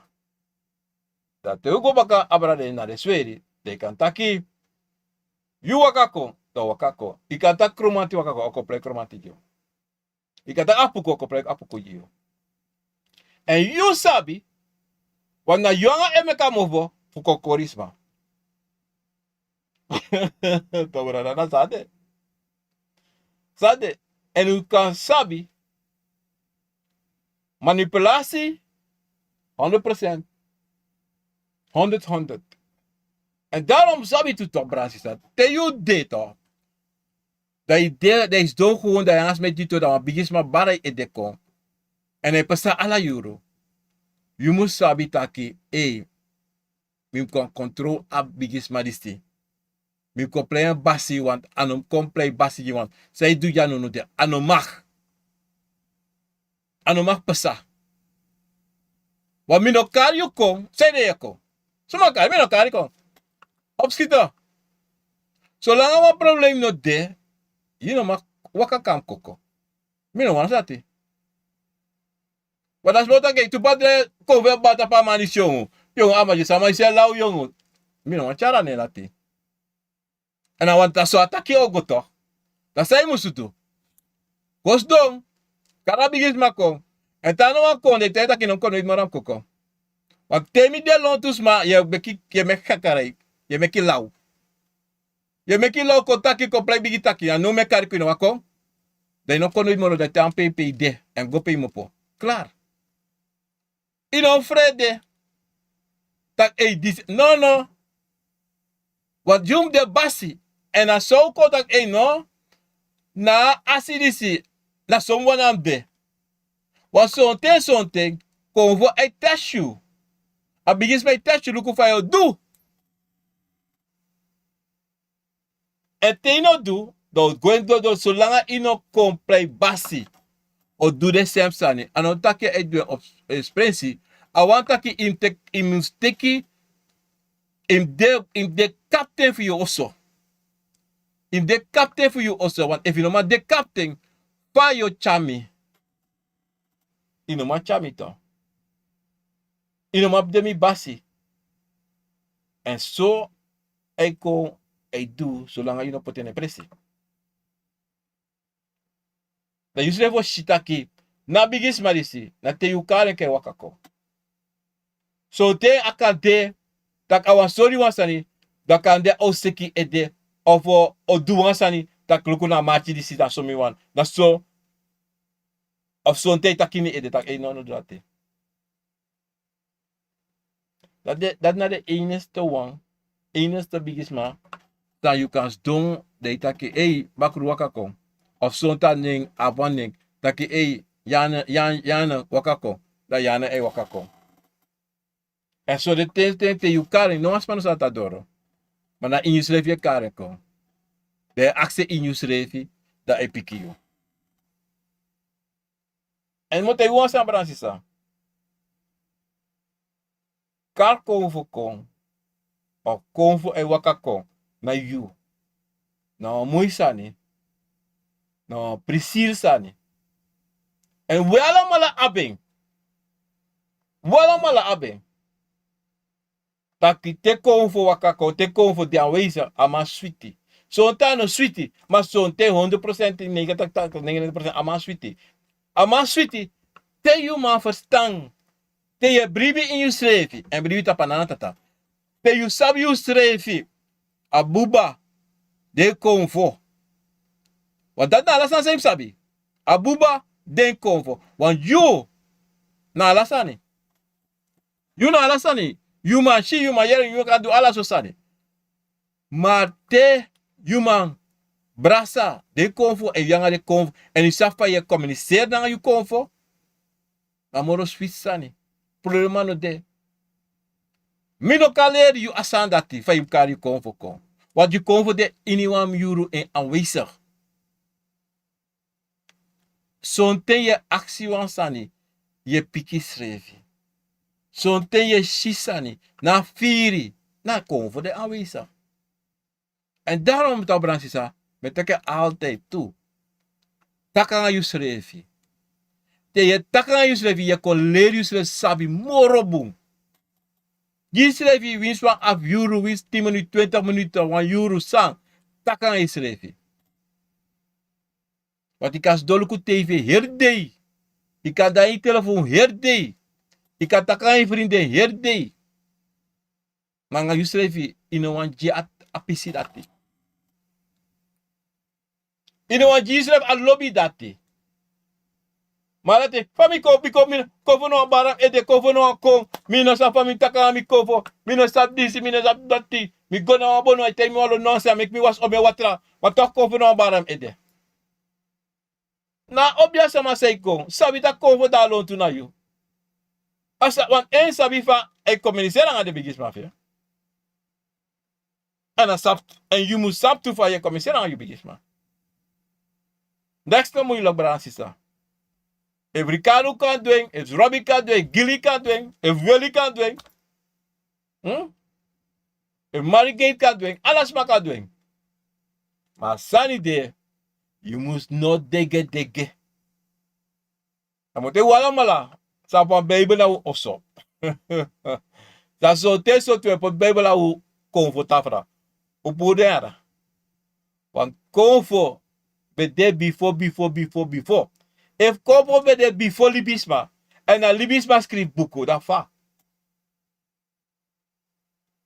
Dan te yu go baka abra den na den sweri, dan yu kan taki, yu waka kon, dan waka kon. Yu kan taki kromanti waka kon, a kon prei kromanti gi yu. Yu kan taki apuku, a kon prei apuku gi yu. Èn yu sabi, want na yu nanga en meki a mofo fu kon kori sma. Tobra, na san a de. San a de. Èn yu kan sabi, manipulasi, honderd procent. Honderd, honderd. Èn daarom sabi tu, tobra, sisa. Te yu de tu, dan yu de, dan yu sidon gewoon, dan yu nanga sma e dito, dan wan bigisma bari yu ede kon. Èn a e pasa ala yuru. Yu mus sabi taki, ei, mi mus kon kontrol a bigisma disi. Mi mus kon prei en basi, want a no mus kon prei basi gi wan. San yu du dya no, no de, a no mag. A no mag pasa. Want mi no kari yu kon, san ede yu e kon? Suma kari, mi no kari kon. Opschieten. Solanga wan problem no de, yu no mag waka kon kon. Mi no wani sati. Want a sma o taki tu padre kon fu e bata pa a man disi yongu. Yongu, a man disi, a man disi e law yongu. Mi no wani tyari a nen dati. Èn a wani tan so a taki o go tu. Dan san yu musu du? Go sidon. Kari a bigisma kon. Èn te a no wani kon, dan yu taigi en taki yu no mus kon noiti moro, a mus kon kon. Want te mi de lontu sma, yu e meki, yu e meki kakari, yu e meki law. Yu e meki law kon taki, kon prei bigi taki, a no mi e kari kon, yu no wani kon. Dan yu no kon noiti moro, dan te a mus pei pe yu de, èn go pe yu mus opo. Klaar. Yu no frede. Taki ei disi. No, no. Want yu mus de basi. Èn na so un kon taki ei no. Na a asi disi. Na so mi wani a mus de. Want sonten, sonten, kon fu a e test yu. A bigisma e test yu, luku fa yu o du. Èn te yu no du, dan un go en dodo, solanga yu no kon prei basi. O du den sem sani. A no taki yu e du en op, eh, sprensi. A wani taki yu mus teki, yu mus teki, yu mus de, yu mus de kapten fu yu oso. Yu mus de kapten fu yu oso. Want efu yu no man de kapten, fa yu o tyari mi? Yu no man tyari mi tu. Yu no man de mi basi. Èn so a e kon, a e du, solanga yu no poti en na presi. Dan yu srefi o si taki, na bigisma disi, na te yu kari en, kan e waka kon. Sonten a kan de, taki a wani sori wan sani, Dan kande a o seki ede, of o du wan sani, taki luku na a marki disi, na so mi wani. Na so, of sonten a e taki ini ede taki ei, no, no du dati. Dati na den enigste wan, enigste bigisma san yu kan sidon, dan yu taki ei, bakru waka kon. Of sonten a nen abi wan nen, taki ei, Yana, Yana waka kon. Dan Yana e waka kon. Èn so den ten ten te yu kari en, no wan sma no sa tan doro. Ma na ini yusrefi yu e kari en kon. Dan yu e aksi en ini yusrefi, dan a e piki yu. Èn mi o taigi wan sani, brada nanga sisa. Kari konfo kon, of konfo e waka kon na yu, na wan moi sani, na wan prisiri sani. Èn wi alamala abi en. Wi alamala abi en. Taki te konfo waka kon, te konfo de anwezig, a man switi. Sonten a no switi, ma sonten hondro prosenti, negentig, tachtig, negentig prosenti, a man switi. A man switi, te yu man ferstan, te yu e bribi ini yusrefi, èn bribi tapu a Nana Tata. Te yu sabi yusrefi, a buba den konfo. Want dati na ala sani san yu mus sabi. A buba den konfo. Want yu na ala sani. Yu na ala sani. Yu man si, yu man yere, yu kan du ala sortu sani. Ma te yu man brasa den konfo, èn yu nanga den konfo, èn yu sabi fa yu e komuniseri nanga yu konfo, na moro switi sani. Problema no de. Mi no kan leri yu a sani dati, fa yu mus kari yu konfo kon. Want yu konfo de ini wan yuru en anwezig. Sonten yu e aksi wan sani, yu e piki yusrefi. Sonten yu e si sani, na firi, na konfo de anwezig. Èn daarom mi taki, brada nanga sisa, mi e taki en altijd tu. Taki nanga yusrefi. Te yu e taki nanga yusrefi, yu e kon leri yusrefi sabi moro bun. Gi yusrefi winsi wan afu yuru, winsi tin minutu, twintig minutu, wan yuru, san. Taki nanga yusrefi. Want yu kan sidon luku tv heri dei. Yu kan de na yu telefon heri dei. Yu kan taki nanga yu frindi heri dei. Ma nanga yusrefi, yu no wani gi a, a pisi dati. Yu no wani gi yusrefi a lobi dati. Ma dati, fa mi kon, mi kon, mi kon fu no bari ede, kon fu no kon. Mi no sabi fa mi taki nanga mi konfo. Mi no sabi disi, mi no sabi dati. Mi go na wan bonu, a e taigi mi wan lontu sani, a meki mi wasi omeni watra. Ma toch kon fu no bari ede. Na a obiasma san e kon, sabi taki konfo de a lontu na yu. A sa, want en sabi fa a e komuniseri nanga den bigisma fu en. Èn a sabi, èn yu mus sabi tu fa yu e komuniseri nanga yu bigisma. Neks no moeilijk, brada nanga sisa. Efu Ricardo kan du en, efu Robbie kan du en, Gilly kan du en, efu Willy kan du en. Hmm? Efu Marigate kan du en, ala sma kan du en. Ma a sani de, yu mus no degedege. Dan mi o taigi un alamala san abi wan Bijbel na un oso. San sonten sonten un e poti Bijbel na un konfo tafra. Un puru den dati. Wan konfo ben de bifo, bifo, bifo, bifo. Efu konfo ben de bifo libisma, èn na libisma skrifi buku, dan fa?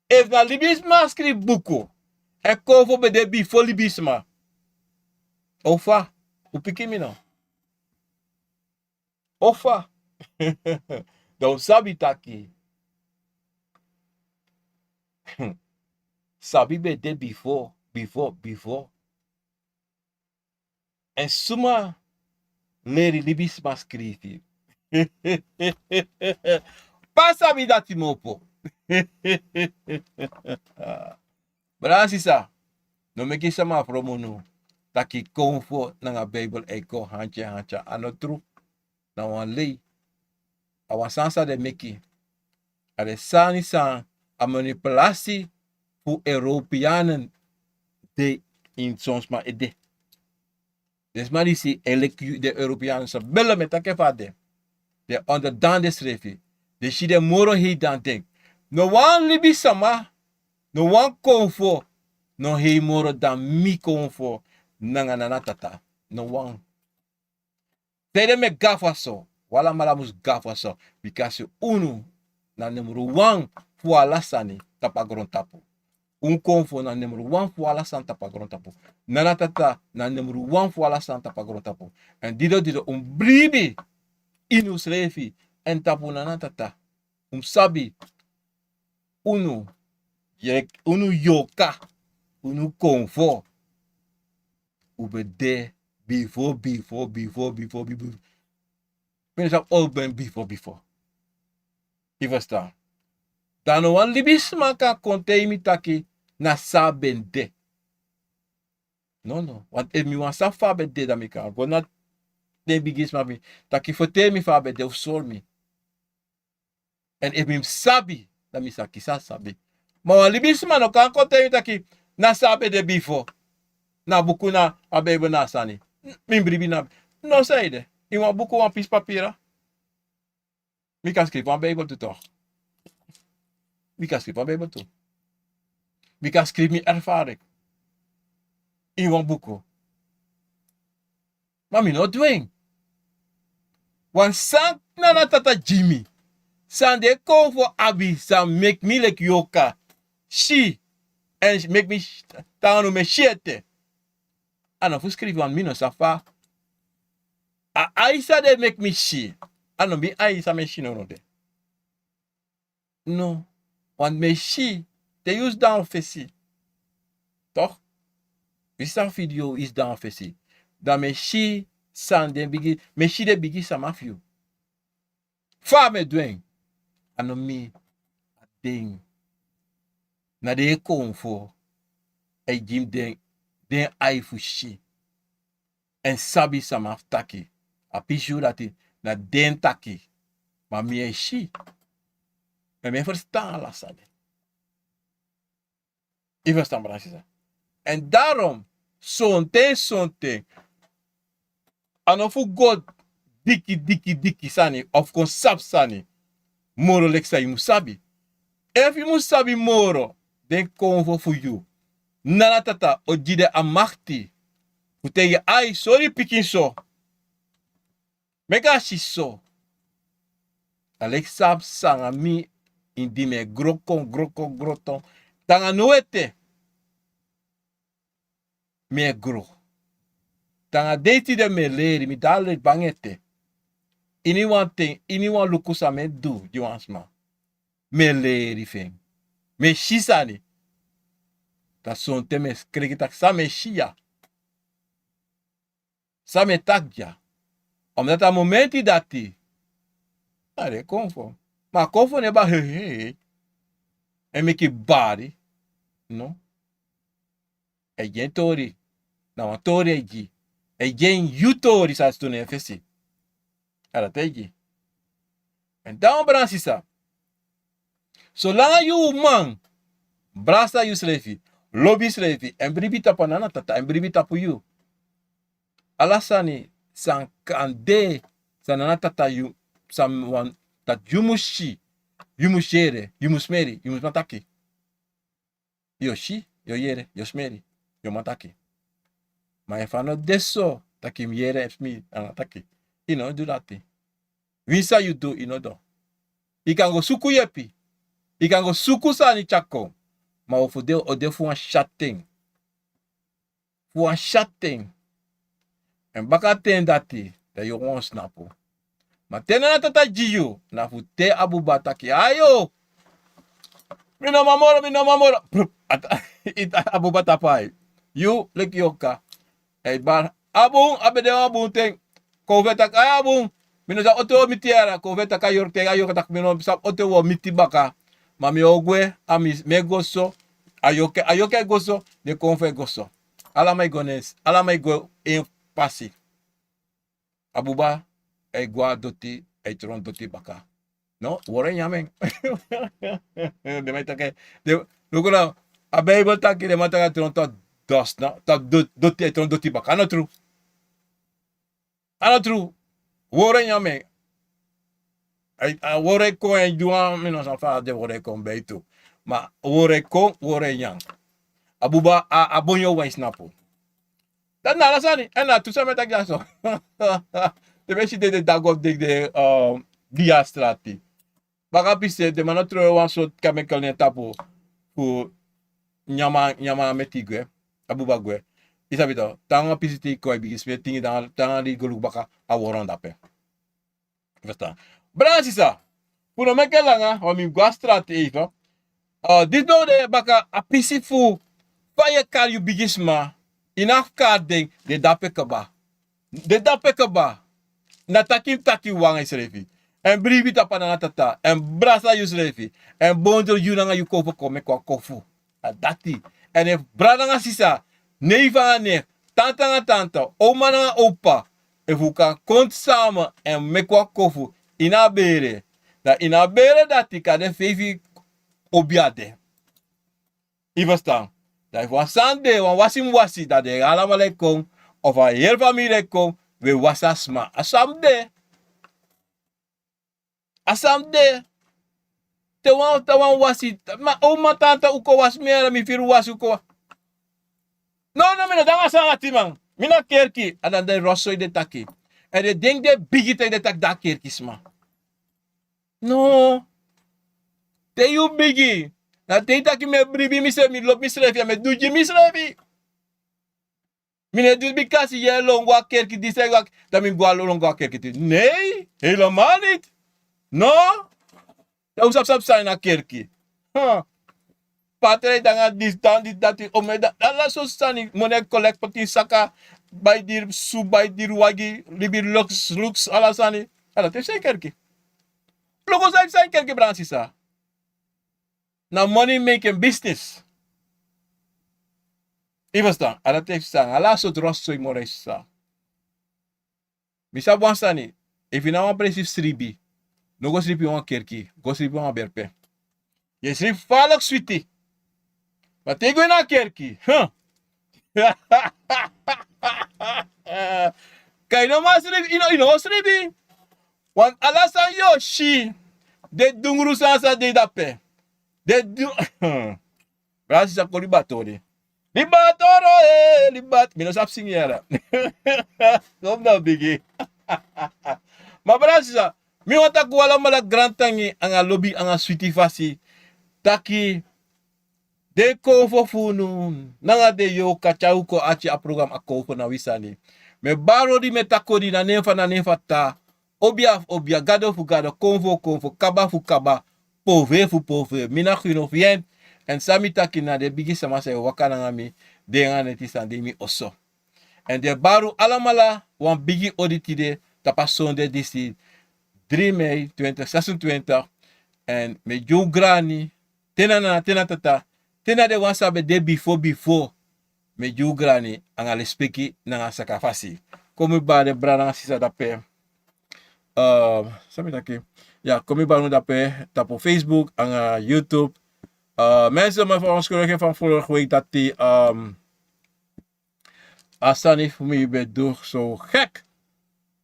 Efu na libisma skrifi buku, èn konfo ben de bifo libisma, o fa? Un piki mi no? O fa? Dan un sabi taki sabi ben de bifo, bifo, bifo. Èn suma leri libisma skrifi? Pe a sabi dati kmopo? Brada nanga sisa, no meki sama fromu unu taki konfo nanga Bijbel e kon hanti en hanti en, a no tru. Na wan lei. A wan sani san den meki. A den sani san a manipulasi fu Europeanen de ini son sma ede. Den sma disi e leki den Europeanen, san bele, mi e taki en fa a de. Den onderdaan densrefi. Den si den moro hei dan den. No wan libisma, no wan konfo no hei moro dan mi konfo nanga Nana Tata. No wan. Sanede mi e gafa so? Un alamala mus gafa so. Bikasi unu na numru wan fu ala sani tapu a grontapu. Un konfo na numru wan fu ala sani tapu a grontapu. Nana tata na numru wan fu ala sani tapu a grontapu. Èn dido dido un bribi ini unsrefi èn tapu nana tata. Un sabi unu, unu yoka, unu konfo. Un ben de bifo bifo bifo bifo bifo. Mi no sabi o ben bifo bifo. Yu ferstan? Dan no wan libisma kan kon taigi mi taki na san a ben de. No no, want efu mi wani sabi fa a ben de dan mi kan go na den bigisma fu mi taki ferteri mi fa a ben de fu sori mi. Èn efu mi mus sabi dan mi sa kisi a sabi. Ma wan libisma no kan kon taigi mi taki na san a ben de bifo. Na buku na a beibel na a sani. Mi mus bribi na no san ede ini wan buku wan pisi papira. Mi kan skrifi wan beibel tu tok. Mi kan skrifi wan beibel tu. Mi kan skrifi mi erfaring ini wan buku. Ma mi no du en. Wan san nana tata gi mi, san den konfo abi san meki mi leki yoka si. Èn meki mi tanga no mi e si ete. A no fu skrifi wan mi no safa. A ai san den meki mi si. A no mi ai san mi e si no no de. No. Wan mi e si te yu sidon fesi. Tok. Yu san fidi yu sidon fesi. Dan mi e si san den bigi mi e si den bigi sama fu yu. Fa mi e du en? A no mi. A den. Na den e konfo. A e gi mi den den ai fu si. Èn sabi sama fu taki. A pisi yu dati na den taki. Ma mi e si. Èn mi e ferstan ala sani. Yu ferstan brada sisa? Èn darom sonten sonten a no fu go diki diki diki sani of kon sabi sani moro leki san yu mus sabi. Efu yu mus sabi moro den konfo fu yu nana tata o gi den a makti fu taigi ai sori pikin so. Meki a si so. A leki sabi san nanga mi ini di mi e gro kon gro kon gro ton tanga no ete. Mi e gro tanga dei tide mi e leri mi dati leti banga ete. Ini wan ten ini wan luku san mi e du gi wan sma. Mi e leri fu en. Mi e si sani. Dan sonten mi e skreki taki san mi e si ya. San mi e taki dya. Omdati a momenti dati a de konfo. Ma a konfo no e bari heihei. E meki bari. No. A e gi en tori. Na wan tori a e gi. A e gi en yu tori san a sidon na en fesi. A dati a e gi. Èn dan wan brada sisa, solanga yu uman brasa yusrefi, lobi yusrefi èn bribi tapu a nana tata èn bribi tapu yu. Ala sani san kan de san nana tata yu san wan dati yu mus si, yu mus yere, yu mus meri, yu mus man taki. Yu o si, yu o yere, yu o smeri, yu o man taki. Ma efu a no de so taki mi yere efu mi nanga taki, yu no o du dati. Winsi san yu du yu no du. Yu kan go suku yepi. Yu kan go suku sani tyari kon. Ma o fu de o de fu wan syatu ten. Fu wan syatu ten. Èn baka ten dati dan yu o wani snapu. Ma te nana tata gi yu na fu te a buba taki ayo. Mi no man moro mi no man moro. A buba tapu a yu leki yu o kaka. A bun a ben de wan bun ten. Kon fu e taki a bun. Mi no sabi ote wan miti yara kon fu e taki a yorka taki mi no sabi ote wan miti baka. Ma mi o gwe a mi e go so. A yorka e go so. Den kon fu e go so. Ala man e go en pasi. A buba e go a doti e tron doti baka. No wori en nyamen. Den man e taki. Luku na a beibel taki den man taki a tron to dos no to doti e tron doti baka a no tru. A no tru. Wori en nyamen. A wori e kon en gi wan mi no san fa a de wori e kon beitu. Ma wori e kon wori en nyan. A buba a bonyo wan e snapu. Dati na ala sani èn na tu san mi e taki dati so. Den mi e si den de dago of den de gi a strati. Baka pise den man no tron wan sortu kemikal na en tapu. Fu nyan man, nyan man meti gwe, a buba gwe. I sabi to, te wan pisi teki kon, a e bigin sma e tingi, dan te wan di go luku baka, a wori dape. Verstaan? Brada sisa, fu no meki en langa, want mi go na strati even. Eh, disi no de baka a pisi fu fa yu e kari yu bigisma, ini a fu kari den, den dape kaba. Den dape kaba. Na taki mi taki wan anga yusrefi. Èn bribi tapu a nanga tata. Èn brasa yusrefi. Èn bondro yu nanga yu kofo kon meki wan kofu. A dati. Èn efu brada nanga sisa, neifi nanga nefi, tanta nanga tanta, oma nanga opa, efu un kan kontu sama èn meki wan kofu ini a bere, dan ini a bere dati kan de feifi obi a de. I ferstan? Dan efu wan sani de, wan wasi mus wasi, dan den alamala e kon, of a heri famiri e kon, wi e wasi a sma. A sani mus de. A sani mus de. Te wan, te wan wasi, ma o man, tanta, un kon wasi mi, mi firi wasi, un kon wa-, no, no, mi no de nanga sani ati, man. Mi na kerki, a dan den rotso yu de taki. Èn den denki den bigi te yu de taki den a kerki sma. No. Te yu bigi, na te yu taki mi e bribi misrefi, mi lobi misrefi, èn mi e du gi misrefi. Mi no e du bika a si yu e lon go a kerki disi, dan mi go a lon go a kerki disi. Nee, helemaal niet. No. Dan un sabi sabi sani na kerki. Huh. Patre danga disi, dan disi, dati, omeda, ala sortu sani, moni e kolekti, poti saka, bai diri su, bai diri wagi, libi luks, luks, ala sani. Ala te yu sani kerki. Luku san yu sani kerki, brada sisa. Na money making business. I ferstan? A dati e ferstan. Ala sortu rotso yu moro e sisa. Mi sabi wan sani. Efu yu na wan presi fu sribi, no go sribi wan kerki, go sribi wan berpe. Yu e sribi falek switi. Ma te yu go ini a kerki, huh. Kan yu no man sribi, yu no, yu no go sribi. Want ala san yu o si, den dungru sani sa de dape. Den du-, brada sisa, kon libi a tori. Libi a tori, eh, libi a t-, mi no sabi singi yara. Kon mi no bigi. Ma brada sisa, mi wani taki un alamala grantangi anga lobi anga switi fasi. Taki den konfo fu unu nanga den yorka tyari un kon arki a program A Konfo Na Wi Sani. Mi e bari odi, mi e taki odi na nen fu a, na nen fu a Tata. Obia fu obia, gado fu gado, konfo fu konfo, kaba fu kaba, pove fu pove. Mi na Gino Fien. Èn san mi taki, na den bigi sama san e waka nanga mi, den nanga neti san de ini mi oso. Èn den e bari un alamala wan bigi odi tide, tapu a sonde disi, dri mei twintig zesentwintig. Èn mi e gi un grani, te na nana, te na tata, te na den wan san ben de bifo bifo, mi e gi un grani anga lespeki nanga sakafasi. Kon mi bari den brada nanga sisa dape. Eh, san mi taki? Ya, kon mi bari unu dape tapu Facebook anga YouTube. Eh, mensen, mi e ferskoning fu vorige week dati, ehm, a sani fu mi ben du so gek.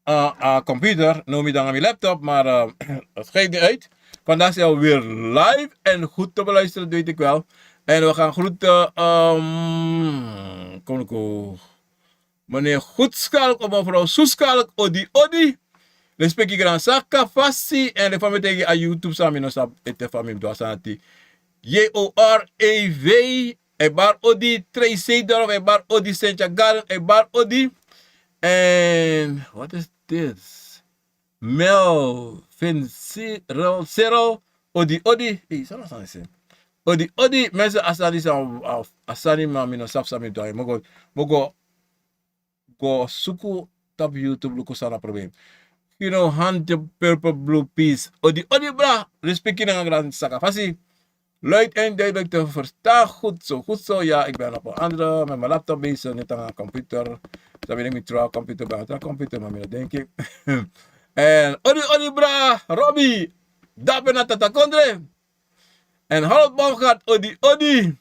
Eh, a computer, now mi de nanga mi laptop, maar, eh, het geit niet uit. Vandaag zijn we weer live en goed te beluisteren, weet ik wel. En we gaan groeten, ehm, kon ik ook meneer Goedskalk of mevrouw Soeskalk, odi odi. Lespeki, gran sakafasi, èn den fa mi e taigi a YouTube san mi no sabi ete fa mi mus du a sani ati. J O R E V, a e bari odi, Trey Seedorf, a e bari odi, Sentia Garden, a e bari odi. En, what is this? Mel Vincero, Cero, odi odi. Hey, san na sani se? Odi odi, mensen, a sani san, a, a sani, ma mi no sabi san mi mus du. Mi o go, mi o go go suku tapu YouTube, luku san na problem. You know, hand the purple blue piece. Odi odi, bra. Lespeki nanga gran sakafasi. Luid en duidelijk te verstaan. Goed zo, goed zo. Ja, ik ben op een andere, met mijn laptop bezig, niet aan een computer. Dan ben ik niet trouw, computer, ben ik trouw, computer, maar meer denk ik. En odi odi, bra Robbie. Dape na Tata Kondre. En Harold Baumgart, odi odi.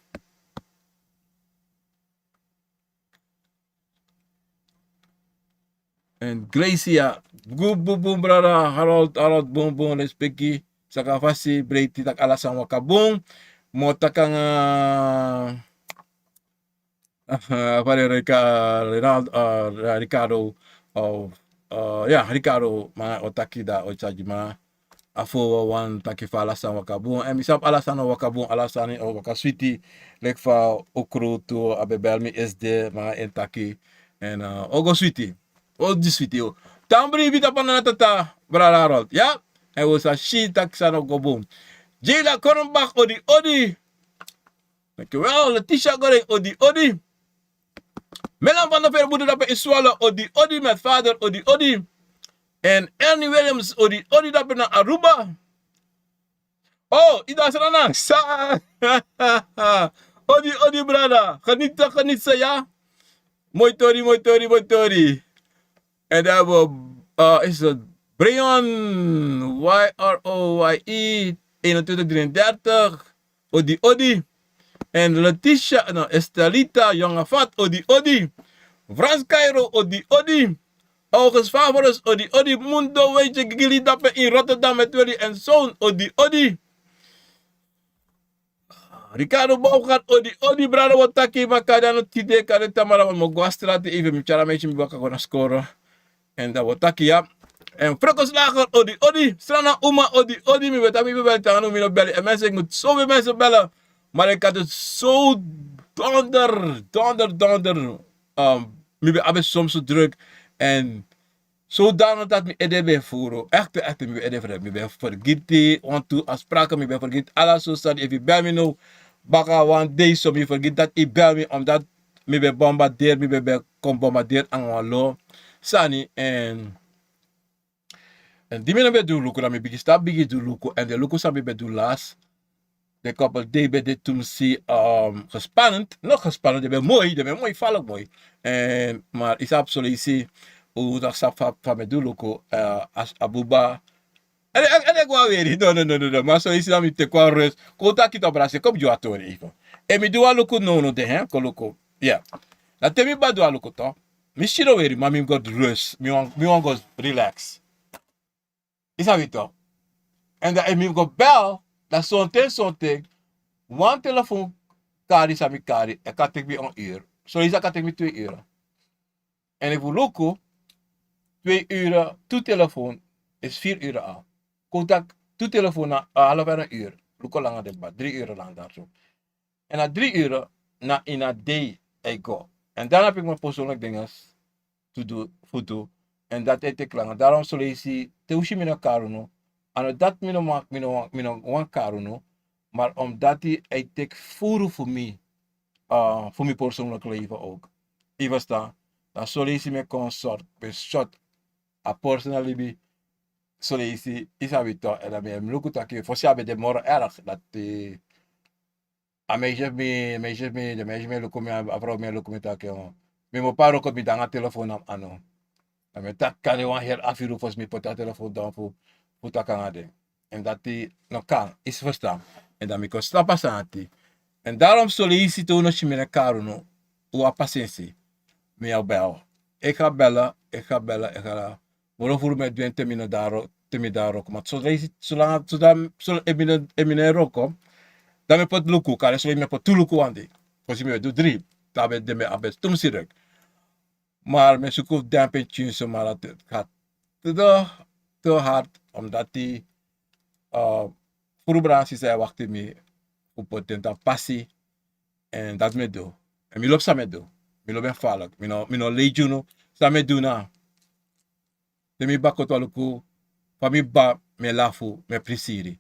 En Gracia, bun bun bun, brada Harold, Harold, bun bun, lespeki, sakafasi, breiti, taki ala sani waka bun. Mi o taki nanga, eh, fa den Rica-, Ronald, eh, Ricardo, of, eh, ya, Ricardo, ma o taki, dan o tyari gi mi. a fo wan taki fa ala sani waka bun. Èn mi sabi ala sani o waka bun, ala sani o waka switi. Leki fa Okru tu a ben bel mi esde, ma en taki. Èn o go switi. O di switi o. Tan bribi tapu na tata, brada Harold. Ya? Èn wi sa si taki sani o go bun. Jada Koronbak odi odi. Dankjewel. Letitia Goring odi odi. Melan van der Veer, moeder dape in Zwolle, odi odi, met vader odi odi. En Ernie Williams, odi odi dape na Aruba. Oh, ida sana sa. Odi odi brada. Geniet, geniet sa ya. Moi tori, moi tori, moi tori. En dan hebben we, eh, is het Brian, Y R O Y E, eenentwintig drieëndertig, odi odi. En Letitia, no, Estelita, Jonge Fat, odi odi. Frans Cairo, odi odi. August Favorus, odi odi. Mundo, weet je, Gigili Dape in Rotterdam met Willy en Zoon, odi odi. Ricardo Bouwgat, odi odi, brada, wi o taki makandra no tide, kande tamara wan mi o go na strati, even mi tyari a meisje, mi waka go na skoro. En dan wi o taki ya. En Froko Slager, odi odi, Strana Uma, odi odi, mi ben taki mi ben beli tanga, no, mi no beli. En mensen, ik moet zoveel mensen bellen. Maar ik had het zo donder, donder, donder. Ehm, mi ben abi soms zo druk. En zodanig dat mi ede ben furu. Echt, echt, mi ben ede furu. Mi ben vergiti wantu afspraken, mi ben vergiti ala so sani. Efu yu bel mi now, baka wan dei so, mi vergiti dat yu bel mi, omdat mi ben bombardeer, mi ben, ben kon bombardeer nanga wan lo sani. En, en di mi no ben du luku, dan mi bigin stap bigin du luku. En den luku san mi ben du last, den couple dei ben de tumsi, ehm, gespannend. No gespannend, den ben moi, den ben moi, falek moi. En, maar yu sabi, son leisi un no sabi fa, fa mi e du luku, eh, a, a buba. En, en, en, en go a weri. No, no, no, no, no. Maar son leisi dan mi teki wan rust. Kon un taki toch, brada, kon mi gi wan tori even. En mi du wan luku now, no, de, hè, kon luku. Ya. Dan te mi ben du a luku toch, mi sidon weri, maar mi go rust. Mi wani, mi wani go relax. Yu sabi toch. En dan efu mi go bel, dan sonten, sonten, wan telefoon kari san mi kari, e kan teki mi wan uur. Son leisi a kan teki mi twee uur. En efu un luku, twee uur, tu telefoon is vier uur al. Kon taki tu telefoon na, eh, half en een uur. Luku langa de, maar drie uur lang daar zo. En na drie uur, na ini a dei e go. En dan heb ik mijn persoonlijk dingen to do, fu du. En dat e teki langa. Daarom son leisi, te un si mi no kari unu, a no dati mi no wani, mi no wani, mi no wani kari unu, maar omdat yu e teki furu fu mi, eh, fu mi persoonlijk leven ook. Yu verstaan? Dan son leisi mi e kon sort, mi e sort a personal libi. Son leisi, yu sabi toch, en dan mi e luku taki, fosi a ben de moro erg, dati, eh, a meisje fu mi, meisje fu mi, den meisje mi e luku mi, a, a vrouw mi e luku mi taki, eh, mi mu opo a wroko, mi de nanga telefoon na mi anu. Dan mi e taki kande wan heri afu yuru fosi mi poti a telefoon down fu, fu taki nanga den. En dati no kan, yu verstaan. En dan mi kon stop a sani dati. En daarom son leisi te un no si mi no e kari unu, un abi pasensi. Mi o bel. Ik ga bellen, ik ga bellen, ik ga. Moro furu mi e du en te mi no de na wro-, te mi de na wroko. Maar son leisi, solanga, so dan, so, efu mi no, efu mi no e wroko, dan mi e poti luku, kande son leisi mi e poti tu luku wan dei. Fosi mi e du dri, dan mi e, dan mi e abi tumsi druk. Maar mi e suku fu dempi en tyunso, maar dat gaat te, te hard, omdat yu, eh, furu brada sisa e wakti mi, un poti den tapu pasi, en dati mi e du. En mi lobi san mi e du. Mi lobi en falek. Mi no, mi no lei gi unu. San mi e du na, te mi baka, un luku, fa mi baka, mi e lafu, mi e prisiri.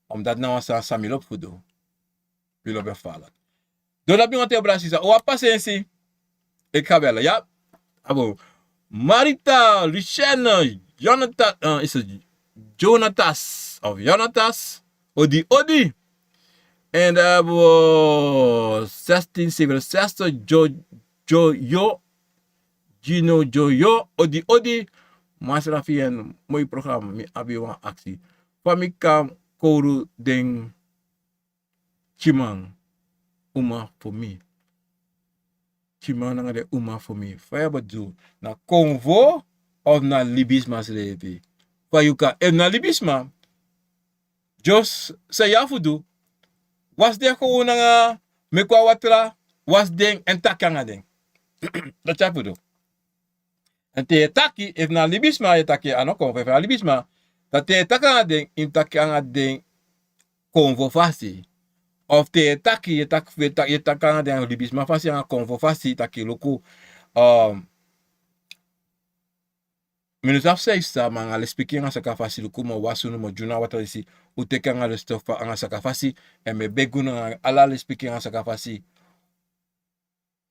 Omdat na wan sani san mi lobi fu du. Mi lobi en falek. Dati mi wani taigi brada sisa, un abi pasensi. Ik ga bellen, ya. Abo. Marita, Lucienne, Jonathan, eh, is het Jonatas of Jonatas? Odi, odi. En dan hebben we zestien zevenenzestig, Jo, Jo, Jo, Gino, Jo, Jo, odi, odi. Masra, fu en moi programma, mi abi wan aksi. Fa mi kan kowru den tyiman uma fu mi. Tyiman nanga den uma fu mi. Fa yu e bedoel? Na konfo of na libisma srefi? Fa yu kan, efu na libisma, just san yu abi fu du, wasi den gewoon nanga, meki wan watra, wasi den èn taki nanga den. Dati yu abi fu du. Èn te yu e taki, efu na libisma yu e taki, a no konfo, efu na libisma, Dan te yu e taki nanga den, yu mus taki nanga den konfo fasi. Of te yu e taki, yu e taki fu, yu e taki, yu e taki nanga den libisma fasi, nanga konfo fasi, taki luku, um, mi no sabi san yu sa, ma nanga lespeki nanga saka fasi, luku, mi o wasi unu, mi o gi unu a watra disi, un teki nanga lespeki nanga saka fasi. Èn mi e begi unu nanga ala lespeki nanga saka fasi,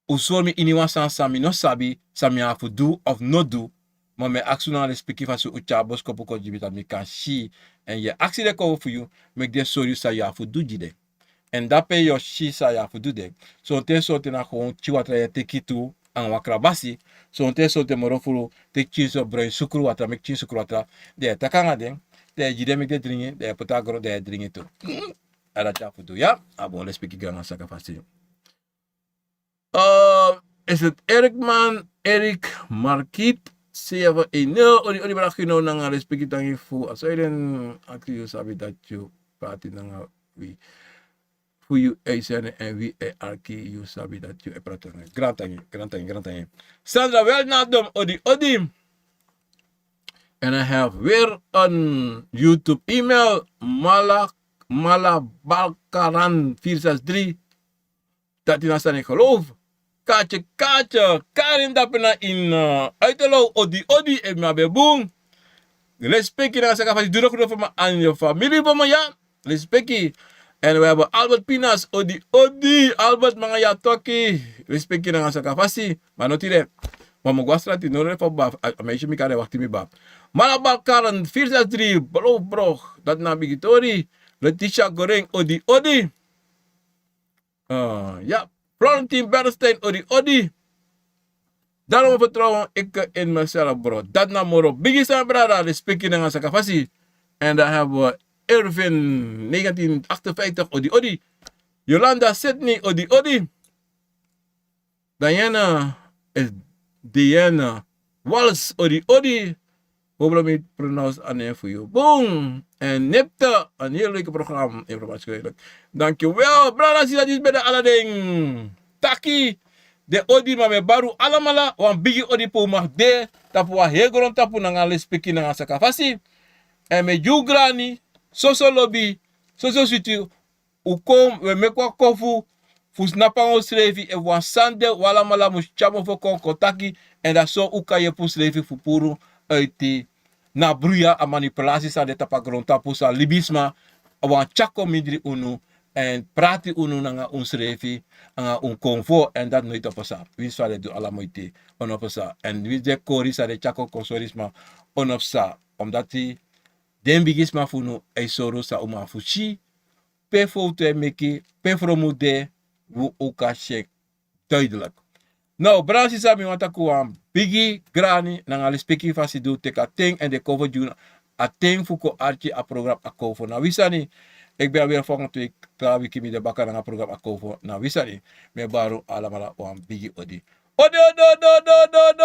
un sori mi ini wan sani san mi no sabi, san mi abi fu du of no du. Ma mi e aksi unu nanga lespeki fasi, un tyari boskopu kon gi mi, dati mi kan si. Èn yu e aksi den konfo fu yu, meki den sori yu san yu abi fu du gi den. Èn dape yu o si san yu abi fu du den. Sonten, sonten na kon tyari watra, yu e teki tu nanga wan krabasi. Sonten, sonten moro furu, teki tyensi sukru watra, meki tyensi sukru watra. Dan yu e taki nanga den, dan yu e gi den meki den dringi, dan yu e poti a gron, dan yu e dringi tu. A dati yu abi fu du, ya. A bun, lespeki nanga saka fasi. Eh, is het Erikman, Erik Markiet, zeven een nul. Odi, odi, brada Gino, nanga lespeki, tangi fu a soiden. Aki, yu sabi dati yu prati nanga wi. Fu yu e seni èn wi e arki, yu sabi dati yu e prati nanga. Grantangi, grantangi, grantangi. Sandra Welnadom, odi, odi. En I have weer een YouTube e-mail. Mala, Malabalkaran vier zes drie. Dati na sani, geloof. Kaatje, Kaatje, Karin, dape na ini, eh, Uiterloo, odi, odi, efu mi abi bun. Lespeki nanga saka fasi, du den groet fu mi aan yu famiri fu mi, ya. Lespeki. En we hebben Albert Pinas, odi, odi, Albert, mi nanga yu e taki. Lespeki nanga saka fasi. Ma no tide. Ma mi o go a strati, no, no, fu baba, a, a meisje mi kari e wakti mi baba. Malabalkaran vier zes drie, bro, bro. Dati na bigi tori. Letitia Goreng, odi, odi. Eh, ya. Florentin Bernstein, odi, odi. Daarom vertrouwen ik in mezelf, bro. Dati na moro bigi sani, brada, lespeki nanga saka fasi. En dan hebben we Erwin negentien achtenvijftig, odi, odi. Yolanda Sydney, odi, odi. Diana, is Diana Wals, odi, odi. Hoop dat mi pronounce a nen fu yu bun. En Nipte, een heel leuk programma, informatie. Dankjewel, brada, sisa, disi ben de ala den taki. Den odi, ma mi e bari un alamala wan bigi odi, pe un mag de, tapu wan heri grontapu, nanga lespeki nanga saka fasi. En mi e gi un grani, soso lobi, soso switi, un kon, un e meki wan kofu fu snapu nanga unsrefi, efu wan sani de, un alamala mus tyari mofo kon, kon taki, en dan so un kan yepi unsrefi fu puru uit na bruya, a manipulasi san de tapu a grontapu, san libisma wani tyari kon mindri unu, en prati unu nanga unsrefi, nanga un konfo, en dati noiti o pasa. Winsi fa den du ala moiti, o no pasa. En winsi den kori san den tyari kon, kon sori sma, o no pasa. Omdati den bigisma fu unu e sori san un man fu si, pe fowtu e meki, pe fromu de, un kan si en duidelijk. Now, brada, sisa, mi wani taki wan bigi grani nanga lespeki fasi, di un teki a ten, en den konfo gi unu a ten fu kon arki a program Akomfo na wi sani. Eki ben a weer, volgende week tra wiki mi de baka nanga program Akomfo na wi sani. Mi e bari un alamala wan bigi odi. Odi, odi, odi, odi, odi, odi.